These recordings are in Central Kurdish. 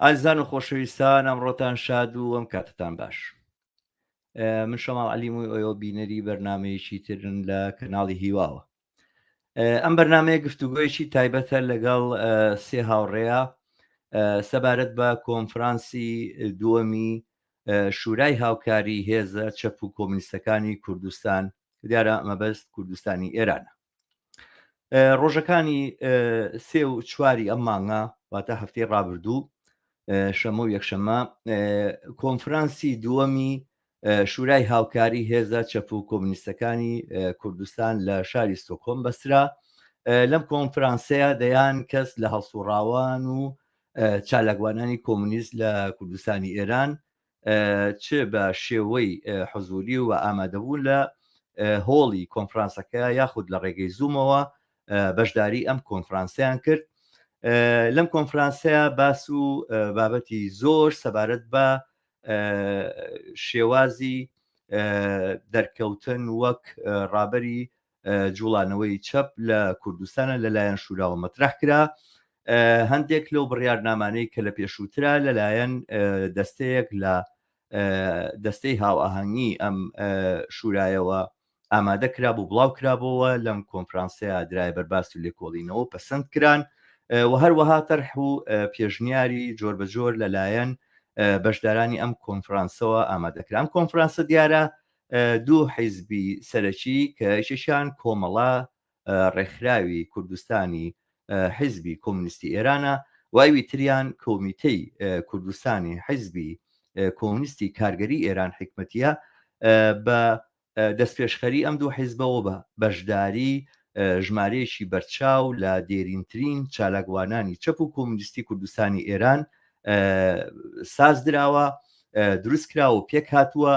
ئازیزان و خۆشەویستان ئەمڕۆتان شاد و ئەم کاتتان باش. من شەماڵ عەلیم و ئێوە بینەری بەرنمەیەکی ترن لە کەناڵی هیواوە. ئەم بەرنمەیە گفتوگۆیەکی تایبەتە لەگەڵ سێ هاوڕێیە سەبارەت بە کۆنفرانسی دووەمی شورای هاوکاری هێزە چەپ و کۆمنیستەکانی کوردستان دیارە مەبەست کوردستانی ئێرانە. ڕۆژەکانی سێ و چواری ئەم مانگە واتە هەفتەی ڕابردوو شەمە و یەکشەمە کۆنفرانسی دووەمی شورای هاوکاری هێزە چەپ و کۆمنیستەکانی کوردستان لە شاری ستۆکۆم بەسترا لەم کۆنفرانسەیە دەیان کەس لە هەڵسوڕاوان و چالاکوانانی کۆمونیست لە کوردستانی ئێران چ بە شێوەی حزوری و ئامادەبوون لە هۆڵی کۆنفرانسەکە یاخود لە ڕێگەی زوومەوە بەشداری ئەم کۆنفرانسیان کرد لەم کۆنفرانسەیە باس و بابەتی زۆر سەبارەت بە شێوازی دەرکەوتن وەک ڕابەری جوڵانەوەی چەپ لە کوردستانە لەلایەن شوراوە مەترح کرا هەندێک لەو بڕیارنامانەی کە لە پێشووترا لەلایەن دەستەیەک لە دەستەی هاوئاهەنگی ئەم شورایەوە ئامادە کرابوو بڵاو کرابەوە لەم کۆنفرانسەیە درای بەرباس و لێکۆڵینەوە پەسەند کران و هەروەها تەرح و پێشنیاری جۆربەجۆر لەلایەن بەشدارانی ئەم کۆنفرانسەوە ئامادەکران کۆنفرانسە دیارە دوو حیزبی سەرەکی کە یەکێکیان کۆمەڵە ڕێکخراوی کوردستانی حیزبی کۆمونیستی ئێرانە و ئەوی تریان کۆمیتەی کوردستانی حیزبی کۆمونیستی کارگەری ئێران حیکمەتیە بە دەستپێشخەری ئەم دوو حیزبەوە بە بەشداری ژمارەیەکی بەرچاو لە دێرینترین چالاکوانانی چەپ و کۆمونیستی کوردستانی ئێران سازدراوە دروست کراوە و پێک هاتووە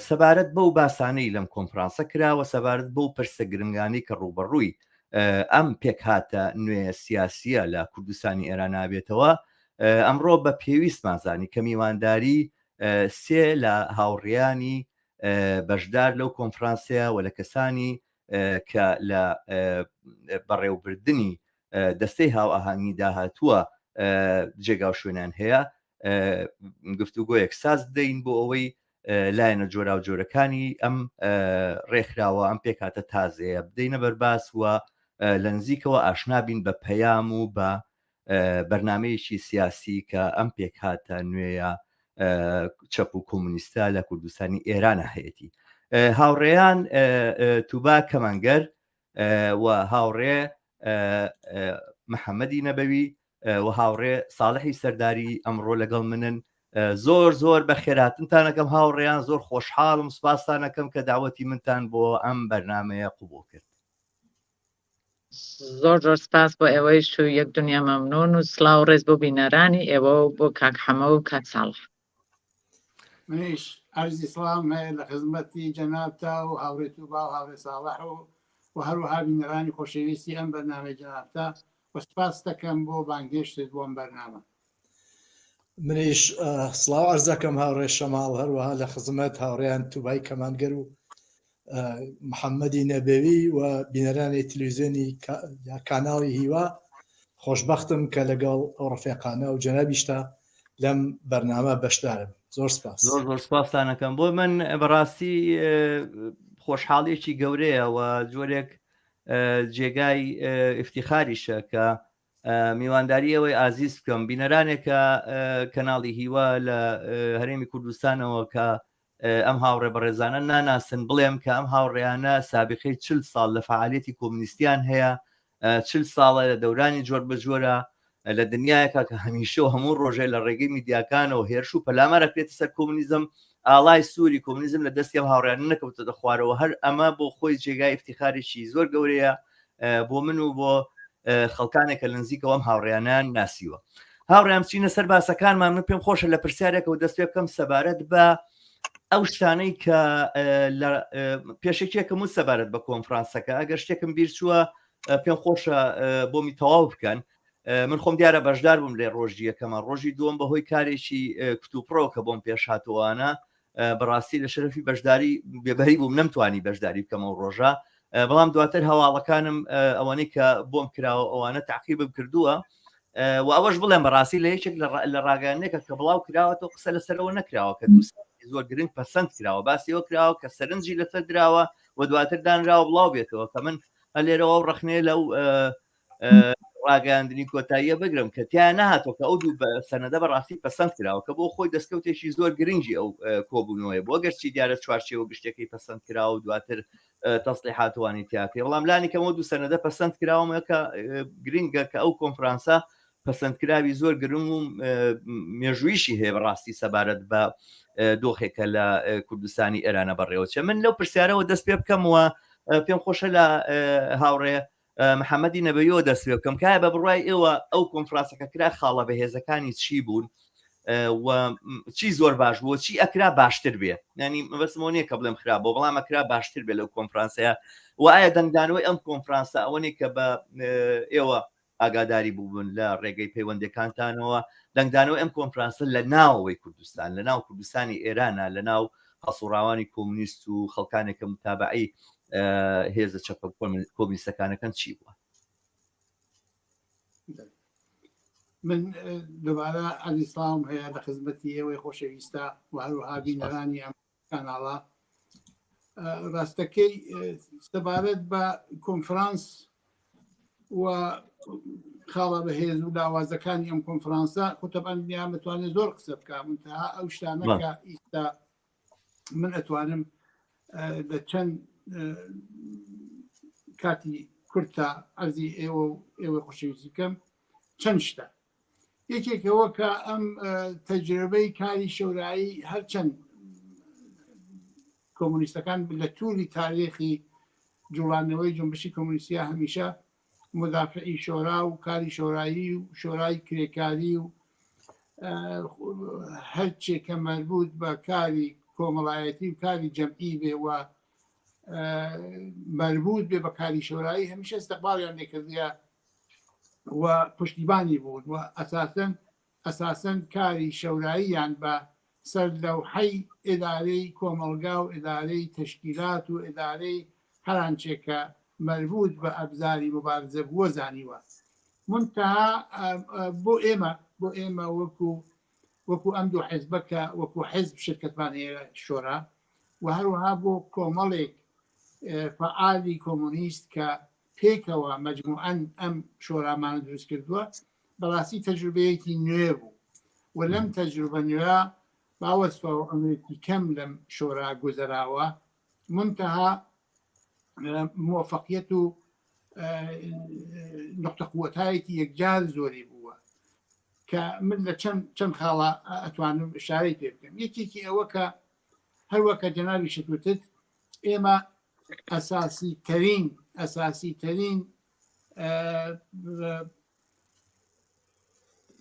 سەبارەت بەو باسانەی لەم کۆنفرانسە کراوە، سەبارەت بەو پرسە گرنگانەی کە ڕووبەڕووی ئەم پێکهاتە نوێیە سیاسییە لە کوردستانی ئێران نابێتەوە، ئەمڕۆ بە پێویستمان زانی کە میوانداری سێ لە هاوڕێیانی بەشدار لەو کۆنفرانسەیە و لە کەسانی کە لە بەڕێوبردنی دەستەی هاوئاهەنگی داهاتووە جێگاو شوێنیان هەیە گفتوگۆیەک ساز بدەین بۆ ئەوەی لایەنە جۆراوجۆرەکانی ئەم ڕێکخراوە ئەم پێکهاتە تازەیە بدەینە بەرباس و لە نزیکەوە ئاشنا بین بە پەیام و بە بەرنمەیەکی سیاسی کە ئەم پێکهاتە نوێیە چەپ و کۆمونیستە لە کوردستانی ئێرانە هەیەی هاوڕێیان توبا کەمانگەر و هاوڕێ محەممەدی نەبەوی و هاوڕێ ساڵحی سەرداری ئەمڕۆ لەگەڵ منن زۆر زۆر بە خێراتنتانەکەم هاوڕێیان زۆر خۆشحاڵم سپاستانەکەم کە داوەتی منتان بۆ ئەم بەرنمەیە قوبول کرد. زۆر زۆر سپاس بۆ ئێوەیش و یەک دنیا مەمنون و سڵاو و ڕێز بۆ بینەرانی ئێوە و بۆ کاک حەمە و کاک ساڵح. منیش عەرزی سڵاوم هەیە لە خزمەتی جەنابتا و هاوڕێ توبا و هاوڕێ ساڵح و و هەروەها بینەرانی خۆشەویستی ئەم بەرنامەی جەنابتا و سپاست دەکەم بۆ بانگهێشتت بۆ ئەم بەرنامە. منیش سڵاو عەرز دەکەم هاوڕێ شەماڵ هەروەها لە خزمەت هاوڕێیان توبای کەمانگەر و محەممەدی نەبەوی و بینەرانی تلویزیۆنی کاناڵی هیوا خۆشببختم کە لەگەڵ ئەو ڕفێقانە و جەنابیشتا لەم بەرنامە بەشدارم زۆر سپاس زۆر زۆر سپاستانەکەم بۆ من بەڕاستی خۆشحاڵیەکی گەورەیە و جۆرێک جێگای ئفتیخاریشە کە میوانداری ئەوەی ئازیز بکەم بینەرانێکە کەناڵی هیوا لە هەرێمی کوردستانەوە کە ئەم هاوڕێ بەڕێزانە ناناسن بڵێم کە ئەم هاوڕێیانە سابقەی چل ساڵ لە فعالیەتی کۆمنیستیان هەیە چل ساڵە لە دەورانی جۆر بە جۆرە لە دنیایەکە کە هەمیشە و هەموو ڕۆژێ لە ڕێگەی میدیاکانەوە هێرش و پەلامارەکرێتە سەر کۆمنیزم ئاڵای سووری کۆمنیزم لە دەستی ئەم هاوڕیانە نەکەوتە خوارەوە هەر ئەمە بۆ خۆی جێگای ئفتیخارێکی زۆر گەورەیە بۆ من و بۆ خەڵکانێک کە لە نزیکەوە ئەم هاوڕیانیان ناسیوە هاوڕیان بچینە سەر باسەکانمان من پێم خۆشە لە پرسیارێکەوە دەست پێ بکەم سەبارەت بە ئەو شتانەی کە لە پێشەکیەکەم و سەبارەت بە کۆنفرانسەکە ئەگەر شتێکم بیر چووە پێم خۆشە بۆمی تەواو بکەن من خۆم دیارە بەشدار بووم لێ ڕۆژی یەکەمە ڕۆژی دووەم بەهۆی کارێکی کتوپڕەوە کە بۆم پێش هاتووانە بەڕاستی لە شەرەفی بەشداری بێبەری بووم نەمتوانی بەشداری بکەم ئەو ڕۆژە بەڵام دواتر هەواڵەکانم ئەوانەی کە بۆم کراوە ئەوانە تعقیبم کردووە. و ئەوەش بڵێم بەڕاستی لە یەکێک لە ڕاگەیاندنێکە کە بڵاو کراوەتەوە قسە لەسەرەوە نەکراوە کە دوو زۆر گرنگ پەسەند کراوە باسی ئەوە کراوە کە سەرنجی لەسەر دراوە و دواتر دانراوە بڵاو بێتەوە کە من لێرەوە و ڕخنێ لەو ڕاگەاندنی کۆتاییە بگرم کە تیا نەهاتوە کە ئەو دوو سەنەدە بەڕاستی پەسەند کراوە کە بۆ خۆی دەستکەوتێکی زۆر گرنگی ئەو کۆبوونەوەی بۆ گەرچی دیارە چوارچێوە گشتەکەی پەسەند کراوە و دواتر تەسلیحاتوانی تیاکرێ بەڵام لانی کەمەوە دوو سەنەدە پەسەند کراوە کە گرنگە کە ئەو کۆنفرانسە پەسەندکراوی زۆر گرنگ و مێژوویشی هەیە بەڕاستی سەبارەت بە دۆخێکە لە کوردستانی ئێرانە بەڕێوەچێ من لەو پرسیارەوە دەست پێ بکەمەوە پێم خۆشە لە هاوڕێ محەممەدی نەبەیەوە دەست پێ بکەم کایە بە بڕای ئێوە ئەو کۆنفرانسەکە کرا خاڵە بەهێزەکانی چی بوون و چی زۆر باش بووە چی ئەکرا باشتر بێ ینی مەبەستمەوە نییە کە بڵێم خراپ بۆ بەڵام ئەکرا باشتر بێ لەو کۆنفرانسەیە و ئایا دەنگدانەوەی ئەم کۆنفرانسە ئەوە نیە کە بە ئێوە ئاگاداری بووبن لە ڕێگەی پەیوەندەکانتانەوە دەنگدانەوەی ئەم کۆنفرانسە لە ناوەوەی کوردستان لە ناو کوردستانی ئێرانە لە ناو هەڵسوڕاوانی کۆمونیست و خەڵکانێک کە متابعی هێزە چەپە کۆمیستەکانەکەن چی بووە؟ من دوبارە عەرزی سڵاوم هەیە لە خزمەتی ئێوەی خۆشەویستە و هەروەها بینەرانی ئەم کاناڵە ڕاستەکەی سەبارەت بە کۆنفرانس و خاڵە بەهێز و لاوازەکانی ئەم کۆنفرانسە خۆتەبان دنیا متوانێت زۆر قسە بکە منتها ئەو شتانە کە ئیستا من ئەتوانم لە چەند کاتی کورتە عەرزی ئێوە و ئێوەی خۆشەویستی بکەم چەند شتە یەکێکەوە کە ئەم تەجربەی کاری شەورایی هەرچەند کۆمۆنیستەکان لە تولی تاریخی جوڵانەوەی جنبشی کۆمۆنیستیا هەمیشە مدافعی شۆرا و کاری شۆرایی و شۆرای کرێکاری و هەرچێک کە مەربوط بە کاری کۆمەڵایەتی و کاری جەمعی بێ و مەربوط بێ بە کاری شۆرایی هەمیشە استقبالیان لێکردە و پشتیبانی بوون و ئەساسەن ئەساسەن کاری شەوراییان بە سەرلەوحەی ئیدارەی کۆمەڵگا و ئیدارەی تەشکیلات و ئیدارەی هەرانچێ کە مەربووت بە ئەبزاری موبارزە بووە زانیوە. مونتەها بۆ ئێمە بۆ ئێمە وەکوو وەکوو ئەم دوو حیزبە کە وەکوو حیزب شرکەتمان هەیە لە شۆرا و هەروەها بۆ کۆمەڵێک فەعالی کۆمۆنیست کە پێکەوە مەجموعەن ئەم شۆرامانە دروست کردووە بەڕاستی تەجروبەیەکی نوێ بوو و لەم تەجروبە نوێ باوەستەوە عمرێکی کەم لەم شۆرا گوزەراوە منتەها موفقیت و نقطە قوتایەکی یەکجار زۆری بووە کە من لە چەند چەند خاڵە ئەتوانم شارەی پێ بکەم یەکێکی ئەوە کە هەروە کە جەنابی شتوتت ئێمە ئەساسی ترین ئەساسی ترین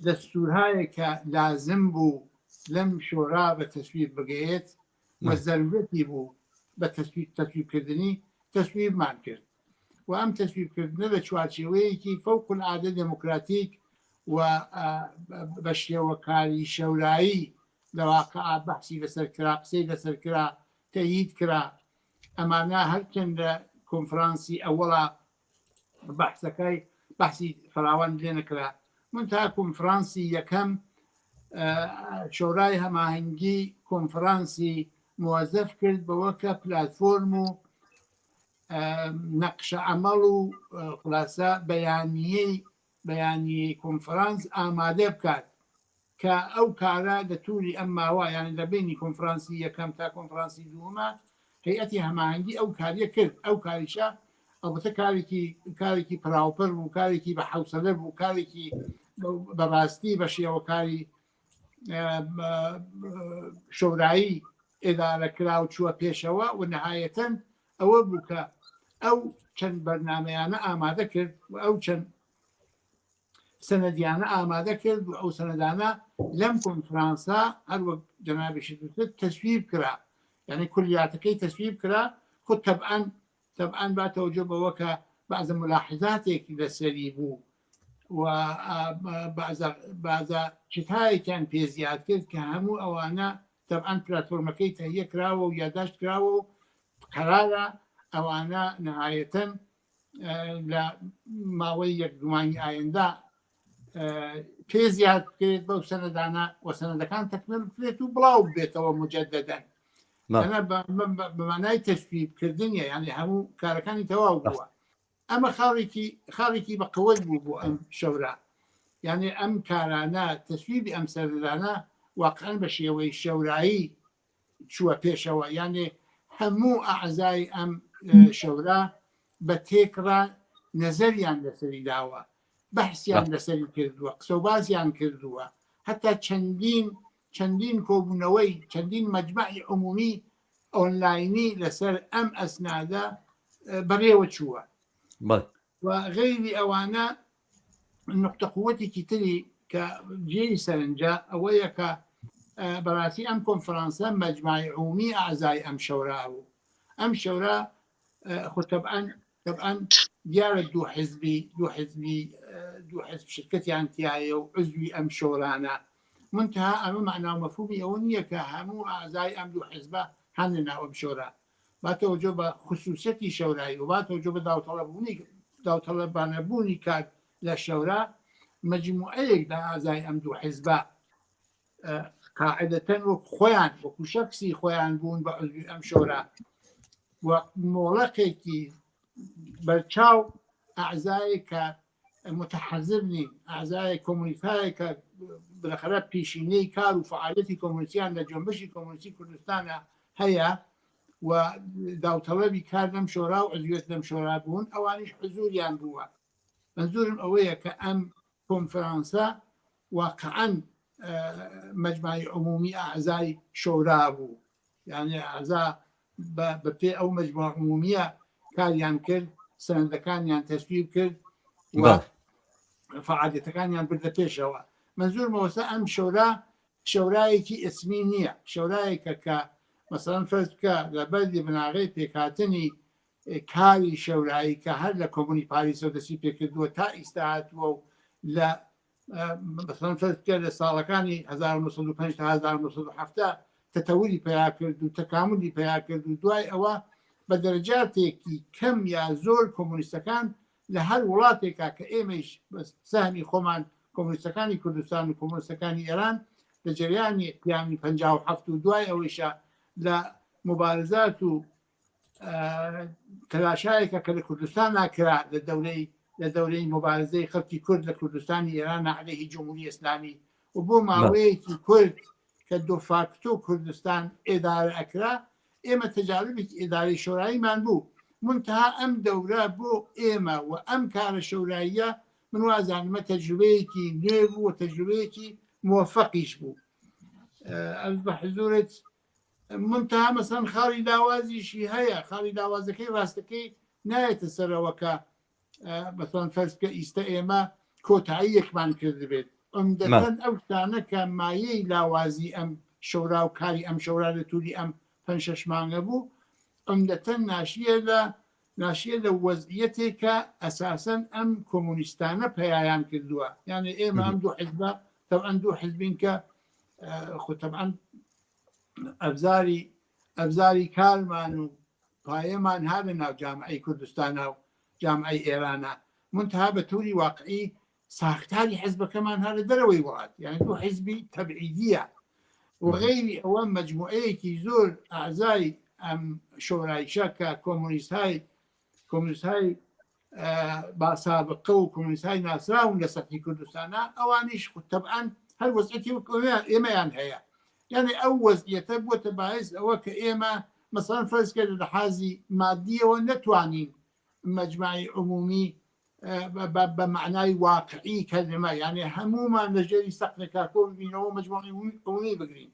دەستورهایە کە لازم بوو لەم شۆرا بە تەسویب بگەیت و زەرورەتی بوو بە تەسویبکردنی تەسویبمان کرد و ئەم تەسویبکردنە لە چوارچێوەیەکی فەوق العادە دێموکراتیک و بە شێوەکاری شەورایی لە واقع بەحسی لەسەر کرا قسەی لەسەر کرا تەیید کرا ئەمانە هەرچەند لە کۆنفرانسی ئەوەڵا بەحسەکەی بەحسی فراوان لێ نەکرا من تا کۆنفرانسی یەکەم شۆرای هەماهەنگی کۆنفرانسی موەزەف کرد بەوە کە پلتفۆرم و نەقشە ئەمەڵ و خلاصە بەیانیەی بەیانیەی کۆنفرانس ئامادە بکات کە ئەو کارە لە تووری ئەم ماوە یانی لە بەینی کۆنفرانسی یەکەم تا کۆنفرانسی دووەمە هەیئەتی هەماهەنگی ئەو کاریە کرد ئەو کاریشە ئەڵبەتە کارێکی کارێکی پراوپەر بوو کارێکی بە حەوسەلە بوو کارێکی بەڕاستی بە شێوەکاری شۆرایی ئێدارە کرا و چووە پێشەوە و نهایەتەن ئەوە بوو کە ئەو چەند بەرنمەیانە ئامادە کرد و ئەو چەند سەنەدیانە ئامادە کرد و ئەو سەنەدانە لەم کۆنفرانسە هەر وەک جەنابیشت وتت تەسویب کرا یعنی کولیاتەکەی تەسویب کرا خود تەبعەن تەبعەن با تەوجه بەوە کە بەعزە ملاحظاتێک لەسەری بوو و بەعزە بەعزە چتایەکیان پێ زیاد کرد کە هەموو ئەوانە تەبعەن پلاتفۆرمەکەی تەهیە کراوە و یاداشت کراوە و قەرارە ئەوانە نهایەتەن لە ماوەی یەک دومانی ئایندە پێ زیاد بکرێت بەو سەنەدانە و سەنەدەکان تەکمل بکرێت و بڵاو بێتەوە مجددا ئەمە بە مانای تەسویبکردنیە یعنی هەموو کارەکانی تەواو بووە ئەمە خاڵێکی خاڵێکی بە قوت بوو بۆ ئەم شەورا یعنی ئەم کارانە تەسویبی ئەم سەردانە واقعا بە شێوەی شەورایی چووە پێشەوە یانێ هەموو ئەعزای ئەم شەورا بە تێکڕا نەزەریان لەسەری داوە بەحسیان لەسەری کردووە قسەوبازیان کردووە هەتا چەندین چەندین کۆبوونەوەی چەندین مەجمعی عمومی ئۆنلاینی لەسەر ئەم ئەسنادە بەڕێوە چووە و غەیری ئەوانە نقطە قوتێکی تری کە جێی سەرنجە ئەوەیە کە بەڕاستی ئەم کۆنفرانسە مەجمعی عمومی ئازای ئەم شەورا بوو ئەم شەورا خۆ تەبعەن تەبعەن دیارە دوو حزبی دوو حزبی دوو حزب شرکەتیان تایە و عزوی ئەم شۆرانە منتها ئەمە معنا و مەفهومی ئەوە نییە کە هەموو ئازای ئەم دوو حزبە هەن لە ناو ئەم شۆرا با تەوەجۆ بە خصوصیەتی شەورایی و با تەوەجۆ بە داوتەڵەبوونی داوتەڵەبانەبوونی کار لە شەورا مجموعەیەک لە ئازای ئەم دوو حزبە قاعدەتەن وەک خۆیان وەکو شەخسی خۆیان بوون بە عزوی ئەم شۆرا و مۆڵەقێکی بەرچاو ئەعزایە کە متحەزب نین ئەعزای کۆمۆنیستایە کە بالاخرە پیشینەی کار و فعالەتی کۆمۆنیستیان لە جۆنبشی کۆمۆنیستی کوردستانە هەیە و داوتەڵەبی کار لەم شۆرا و عزویەت لەم شۆرا بوون ئەوانیش حزوریان بووە منزورم ئەوەیە کە ئەم کۆنفرانسە واقعا مەجمعی عمومی ئەعزای شۆرا بوو یعنی ئەعزا بە پێ ئەو مەجموع عمومیە کاریان کرد سەنەدەکانیان تەسویب کرد و فعالیەتەکانیان بردە پێشەوە منزور مەوەسە ئەم شۆرا شەورایەکی ئیسمی نییە شەورایەکە کە مەسەڵەن فەرز بکە لە بەردی بناغەی پێکهاتنی کاری شەورایی کە هەر لە کۆمۆنی پاریسەوە دەستی پێکردووە تا ئیستا هاتووە و لە مەسەڵەن فەرز بکە لە ساڵەکانی 1905 تا 1970 تەتەوری پیا کرد و تەکاملی پیا کرد و دوای ئەوە بە دەرەجاتێکی کەم یا زۆر کۆمۆنیستەکان لە هەر وڵاتێکا کە ئێمەیش بە سەهمی خۆمان کۆمۆنیستەکانی کوردستان و کۆمۆنیستەکانی ئێران لە جەریانی قیامی 57 و دوای ئەوەیشە لە مبارزات و تەلاشایەکە کە لە کوردستان ناکرا لە دەورەی لە دەورەی مبارزەی خەڵکی کورد لە کوردستانی ئێران عەلەیهی جمهوری ئیسلامی و بۆ ماوەیەکی کورد کە دۆفاکتۆ کوردستان ئێدارە ئەکرا ئێمە تەجاربێکی ئێدارەی شۆراییمان بوو منتها ئەم دەورە بۆ ئێمە و ئەم کارە شۆراییە من وازانمە تەجروبەیەکی نوێ بوو و تەجروبەیەکی موفقیش بوو ئەرز بە حزورت منتها مەسەن خاڵی لاوازیشی هەیە خاڵی لاوازەکەی ڕاستەکەی نایەتە سەرەوە کە مەسەن فەرز کە ئیستە ئێمە کۆتاییەکمان کردبێت عمدەتەن ئەو شتانە کە مایەی لاوازی ئەم شەورا و کاری ئەم شەورا لە توری ئەم پەنج شەش مانگە بوو عمدەتەن ناشیە لە ناشیە لە وەزعیەتێک کە ئەساسەن ئەم کۆمۆنیستانە پەیایان کردووە یعنی ئێمە ئەم دوو حزبە تەبعەن دوو حزبین کە خۆ تەبعەن ئەبزاری ئەبزاری کارمان و پایەمان ها لە ناو جامعەی کوردستانا و جامعەی ئێرانا منتها بە توری واقعی ساختاری حزبەکەمان ها لە دەرەوەی وڵات یعنی دوو حزبی تەبعیدیە و غەیری ئەوە مجموعەیەکی زۆر ئازای ئەم شۆرایشە کە کۆمۆنیستهای کۆمۆنیستهای با سابقە و کۆمۆنیستهای ناسراون لە سەطحی کوردستانە ئەوانیش خود تەبعەن هەر وەزعەتی وەک ئێمەیان هەیە یعنی ئەو وەزعیەتە بووەتە باعث ئەوە کە ئێمە مەسەڵەن فەرز کە لە لحازی مادیەوە نەتوانین مەجمعی عمومی بە معنای واقعی کەلمە یعنی هەمومان لە ژێری سەقفێکا کۆ ببینەوە مەجموعی عمومی بگرین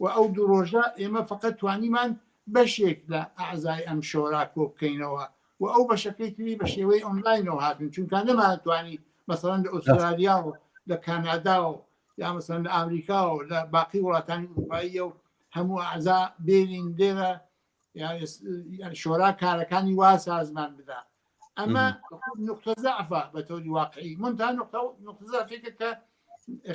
و ئەو دوو ڕۆژە ئێمە فقط توانیمان بەشێک لە ئەعزای ئەم شۆرا کۆ بکەینەوە و ئەو بەشەکەی تری بە شێوەی ئۆنلاینەوە هاتن چونکە نەمانتوانی مەسەڵەن لە ئوسترالیا و لە کانادا و یا مەسەڵەن لە ئەمریکا و لە باقی وڵاتانی ئوروپاییە و هەموو ئەعزا بێنین لێرە یان شۆرا کارەکانی وا سازمان بدا ئەمە نقطە زەعفە بە تۆری واقعی من تا نقطە نقطە زەعفێکە کە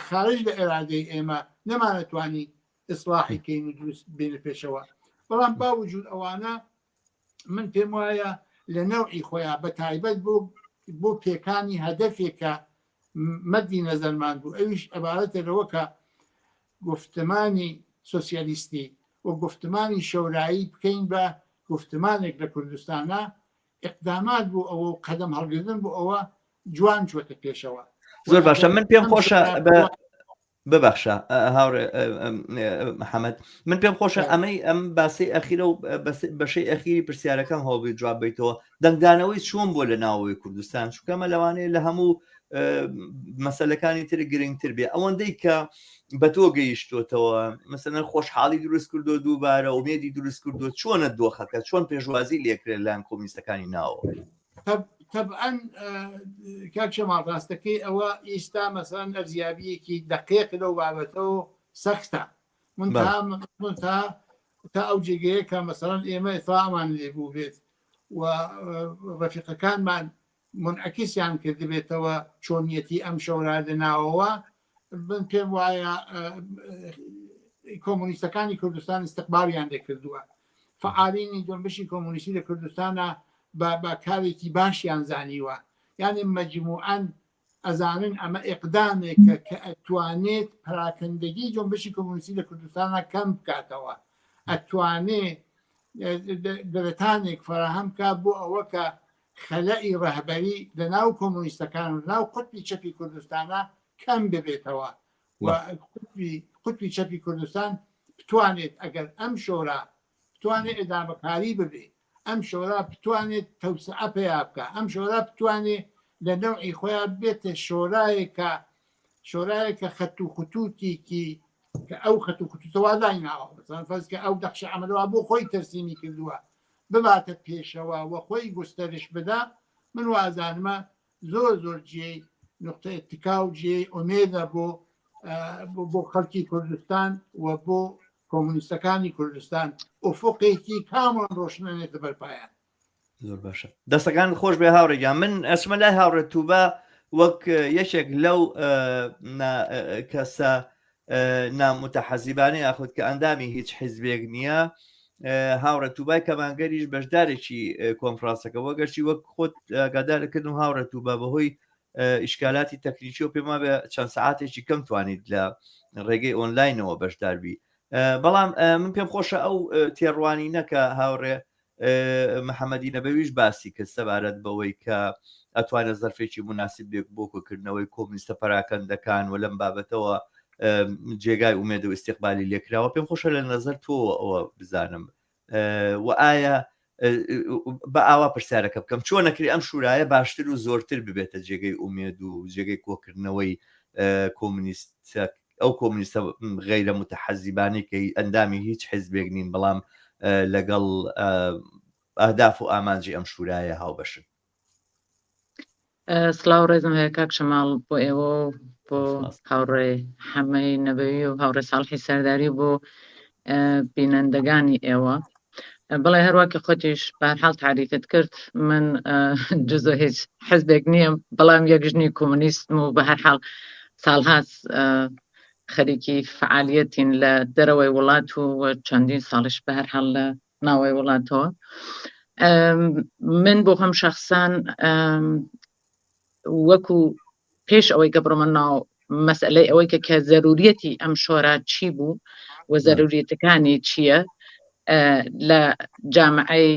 خارج لە ئێرادەی ئێمە نەمانەتوانی ئیسلاحی کەین و دروست بینە پێشەوە بەڵام با وجود ئەوانە من پێم وایە لە نەوعی خۆیان بە تایبەت بۆ بۆ پێکانی هەدەفێکە. مەدی نەزەرمان بوو ئەویش عبارەتە لەوە کە گفتمانی سۆسیالیستی و گفتمانی شەورایی بکەین بە گفتمانێک لە کوردستانە ئقدامات بۆ ئەوە و قەدەم هەڵگردن بۆ ئەوە جوان چۆتە پێشەوە. زۆر باشە من پێم خۆشە ببەخشە هاوڕێ محەممەد من پێم خۆشە ئەمەی ئەم باسی ئەخیرە و بەشەی ئەخیری پرسیارەکەم هەوڵبی جواب بیتەوە دەنگدانەوەی چۆن بۆ لە ناوەوەی کوردستان چکەمە لەوانەیە لە هەموو مەسلەکانی تر گرنگتر بێ ئەوەندەی کە بە تۆ گەیشتوتەوە مەسەن خۆشحاڵی دروست کردو دووبارە ئومێدی دروست کردو چۆنە دۆخەکە چۆن پێشوازی لێکرێت لایەن کۆمیستەکانی ناوە تەبعەن کاک شەماڵ ڕاستەکەی ئەوە ئیستا مەسەن ئەرزیابیەکی دەقیق لەو بابەتەوە سەختە من تا من تا تا ئەو جێگەیە کە مەسەڵەن ئێمە ئیتڵاعمان لێ بوو بێت و ڕەفیقەکانمان منعکسیان کردبێتەوە چۆنیەتی ئەم شەورا لە ناوەوە من پێم وایە کۆمۆنیستەکانی کوردستان استقبالیان لێکردووە فعالینی جنبشی کۆمۆنیستی لە کوردستانە بە کارێکی باشیان زانیوە یعنی مەجموعەن ئەزانن ئەمە ئقدامێکە کە ئەتوانێت پراکەندگی جنبشی کۆمۆنیستی لە کوردستانە کەم بکاتەوە ئەتوانێ دەرەتانێک فراهەم کا بۆ ئەوە کە خەلەئی ڕەهبەری لە ناو کۆمۆنیستەکان و ناو قوتبی چەپی کوردستانە کەم ببێتەوە و قوتبی قوتبی چەپی کوردستان بتوانێت ئەگەر ئەم شۆرا بتوانێت ئێدامەکاری ببێ ئەم شۆرا بتوانێت تەوسعە پەیا بکە ئەم شۆرا بتوانێت لە نەوعی خۆیان بێتە شۆرایەکە شۆرایەکە خەت و خطوطێکی کە ئەو خەت و خطوطەوە دایناوە مثلا فەرز کە ئەو دەخشە عەمەلەوە بۆ خۆی تەرسیمی کردووە بباتە پێشەوە و خۆی گوستەرش بدا من وازانمە زۆر زۆر جێی نقطە اتکا و جێی ئومێدە بۆ بۆ خەڵکی کوردستان و بۆ کۆمونیستەکانی کوردستان ئوفقێکی کامڵ ڕۆشنەنێتە بەرپایان. زۆر باشە دەستەکان خۆش بێ هاوڕێگیان من ئەچمە لای هاوڕێ توبە وەک یەکێک لەو کەسە نامتەحەزیبانە یاخود کە ئەندامی هیچ حیزبێک نییە هاوڕێ توبای کەمانگەریش بەشدارێکی کۆنفرانسەکە وەگەرچی وەک خۆت ئاگادارکردن و هاوڕێ توبە بەهۆی ئیشکالاتی تەکنیکی و پێما بێ چەند سعاتێکی کەم توانیت لە ڕێگەی ئۆنلاینەوە بەشداربی بەڵام من پێم خۆشە ئەو تێڕوانینە کە هاوڕێ محەممەدی نەبەویش باسی کرد سەبارەت بەوەی کە ئەتوانێت زەرفێکی مناسب بێت بۆ کۆکردنەوەی کۆمنیستە پەراکەندەکان و لەم بابەتەوە جێگای ئومێد و ئیستیقبالی لێکراوە پێم خۆشە لە نەزەر تۆ ئەوە بزانم و ئایا بە ئاوا پرسیارەکە بکەم چۆن نەکرێ ئەم شورایە باشتر و زۆرتر ببێتە جێگەی ئومێد و جێگەی کۆکردنەوەی کۆمنیست ئەو کۆمنیستە غەیرە متحەزیبانەی کە ئەندامی هیچ حیزبێک نین بەڵام لەگەڵ ئەهداف و ئامانجی ئەم شورایە هاوبەشن. سڵاو ڕێزم هەیە کاک شەماڵ بۆ ئێوە و بۆ هاوڕێ حەمەی نەبەوی و هاوڕێ ساڵحی سەرداری بۆ بینەندەگانی ئێوە بەڵێ هەروە کە خۆتیش بەهەرحاڵ تعریفت کرد من جزء هیچ حزبێک نییە بەڵام یەک ژنی کۆمۆنیستم و بە هەر حاڵ ساڵهاس خەریکی فعالیەتین لە دەرەوەی وڵات و چەندین ساڵیش بە هەر حاڵ لە ناوەی وڵاتەوە من بۆ خۆم شخصان وەکو پێش ئەوەی کە بڕۆمە ناو مەسئلەی ئەوەی کە کە زەروریەتی ئەم شۆرا چی بوو و زەروریەتەکانی چییە لە جامعەی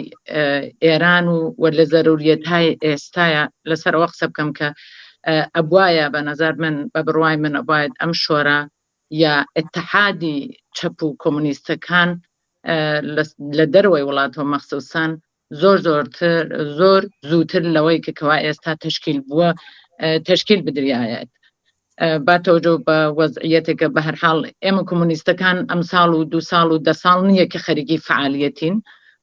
ئێران و و لە زەروریەتهای ئێستاە لەسەر ئەوە قسە بکەم کە ئەبواە بە نظر من بە بڕوای من ئەبواێت ئەم شۆرا یا اتحادی چەپ و کۆمونیستەکان لە دەرەوەی وڵاتەوە مەخصوصان زۆر زۆرتر زۆر زووتر لەوەی کە کەوا ئێستا تشکیل بووە تشکیل بدریایەت با تەوجۆ بە وەزعیەتێکە بە هەر حاڵ ئێمە کۆمۆنیستەکان ئەم ساڵ و دو ساڵ و دە ساڵ نییە کە خەریکی فعالیەتین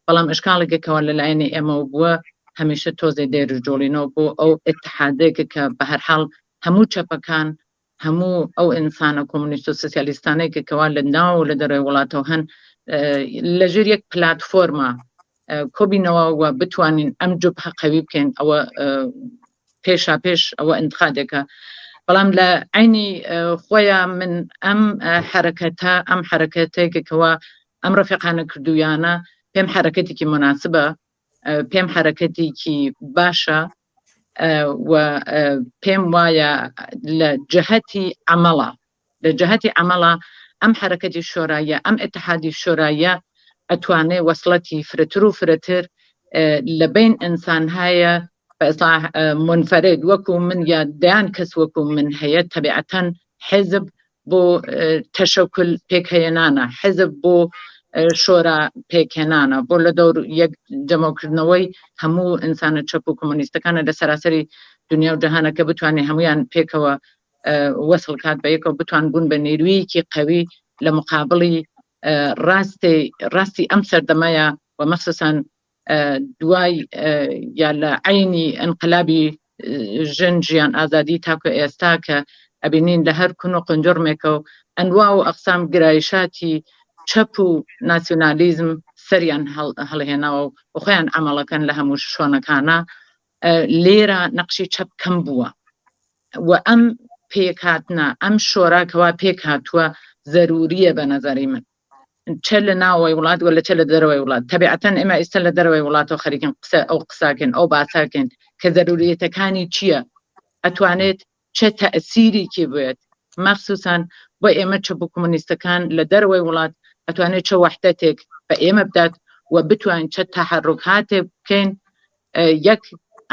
بەڵام ئەشکاڵێکە کەوا لەلایەنی ئێمەوە بووە هەمیشە تۆزێ دێر و جۆڵینەوە بۆ ئەو اتحادێکە کە بە هەر حاڵ هەموو چەپەکان هەموو ئەو ئینسانە کۆمۆنیست و سوسیالیستانەی کە کەوا لە ناو و لە دەرەوەی وڵاتەوە هەن لەژێر یەک پلاتفۆرمە کۆبینەوە و بتوانین ئەم جوبهە قەوی بکەین ئەوە پێشا پێش ئەوە انتقادێکە بەڵام لە عینی خۆیان من ئەم حرەکەتە ئەم حرەکەتێکە کەوا ئەم ڕەفیقانە کردویانە پێم حرەکەتێکی مناسبە پێم حرەکەتێکی باشە. و پێم وایە لە جەهەتی عەمەڵە لە جەهەتی عەمەڵە ئەم حەرەکەتی شۆراییە ئەم ئیتحادی شۆراییە ئەتوانێ وەسڵەتی فرەتر و فرەتر لە بین ئینسان هەیە بە ئیسلاح منفرد وەکو من یا دەیان کەس وەکو من هەیە تەبیعەتەن حزب بۆ تەشەکول پێکهێنانە حزب بۆ شۆرا پێکهێنانە بۆ لە دەور یەک جەمەکردنەوەی هەموو ئینسانە چەپ و کۆمۆنیستەکانە لە سەراسەری دنیا و جەهانە کە بتوانێت هەمویان پێکەوە وەسڵ کات بە یەکەوە بتوان بوون بە نێرویەکی قەوی لە مقابڵی ڕاستی ڕاستی ئەم سەردەمەیە و مەخصوصا دوای یا لە عینی ئەنقلابی ژن ژیان ئازادی تاکو ئێستا کە ئەبینین لە هەر کون و قنجڕمێکە و ئەنوا و ئەقسام گرایشاتی چەپ و ناسیونالیزم سەریان هەڵهێناوە و خۆیان عملەکەن لە هەموو شوێنەکانە لێرە نەقشی چەپ کەم بووە و ئەم پێکهاتنە ئەم شۆرا کەوا پێک هاتووە زەروریە بە نەزەری من چە لە ناوەوەی وڵات وە لە چە لە دەرەوەی وڵات تەبیعەتەن ئێمە ئێستا لە دەرەوەی وڵاتەوە خەریکن قسە ئەو قساکەن ئەو باساکەن کە زەروریەتەکانی چییە ئەتوانێت چه تەئسیرێکی بێت مەخصوصا بۆ ئێمە چەپ و کۆمۆنیستەکان لە دەرەوەی وڵات ئەتوانێت چە وەحدەتێک بە ئێمە بدات و بتوانین چە تەحەڕوکاتێک بکەین یەک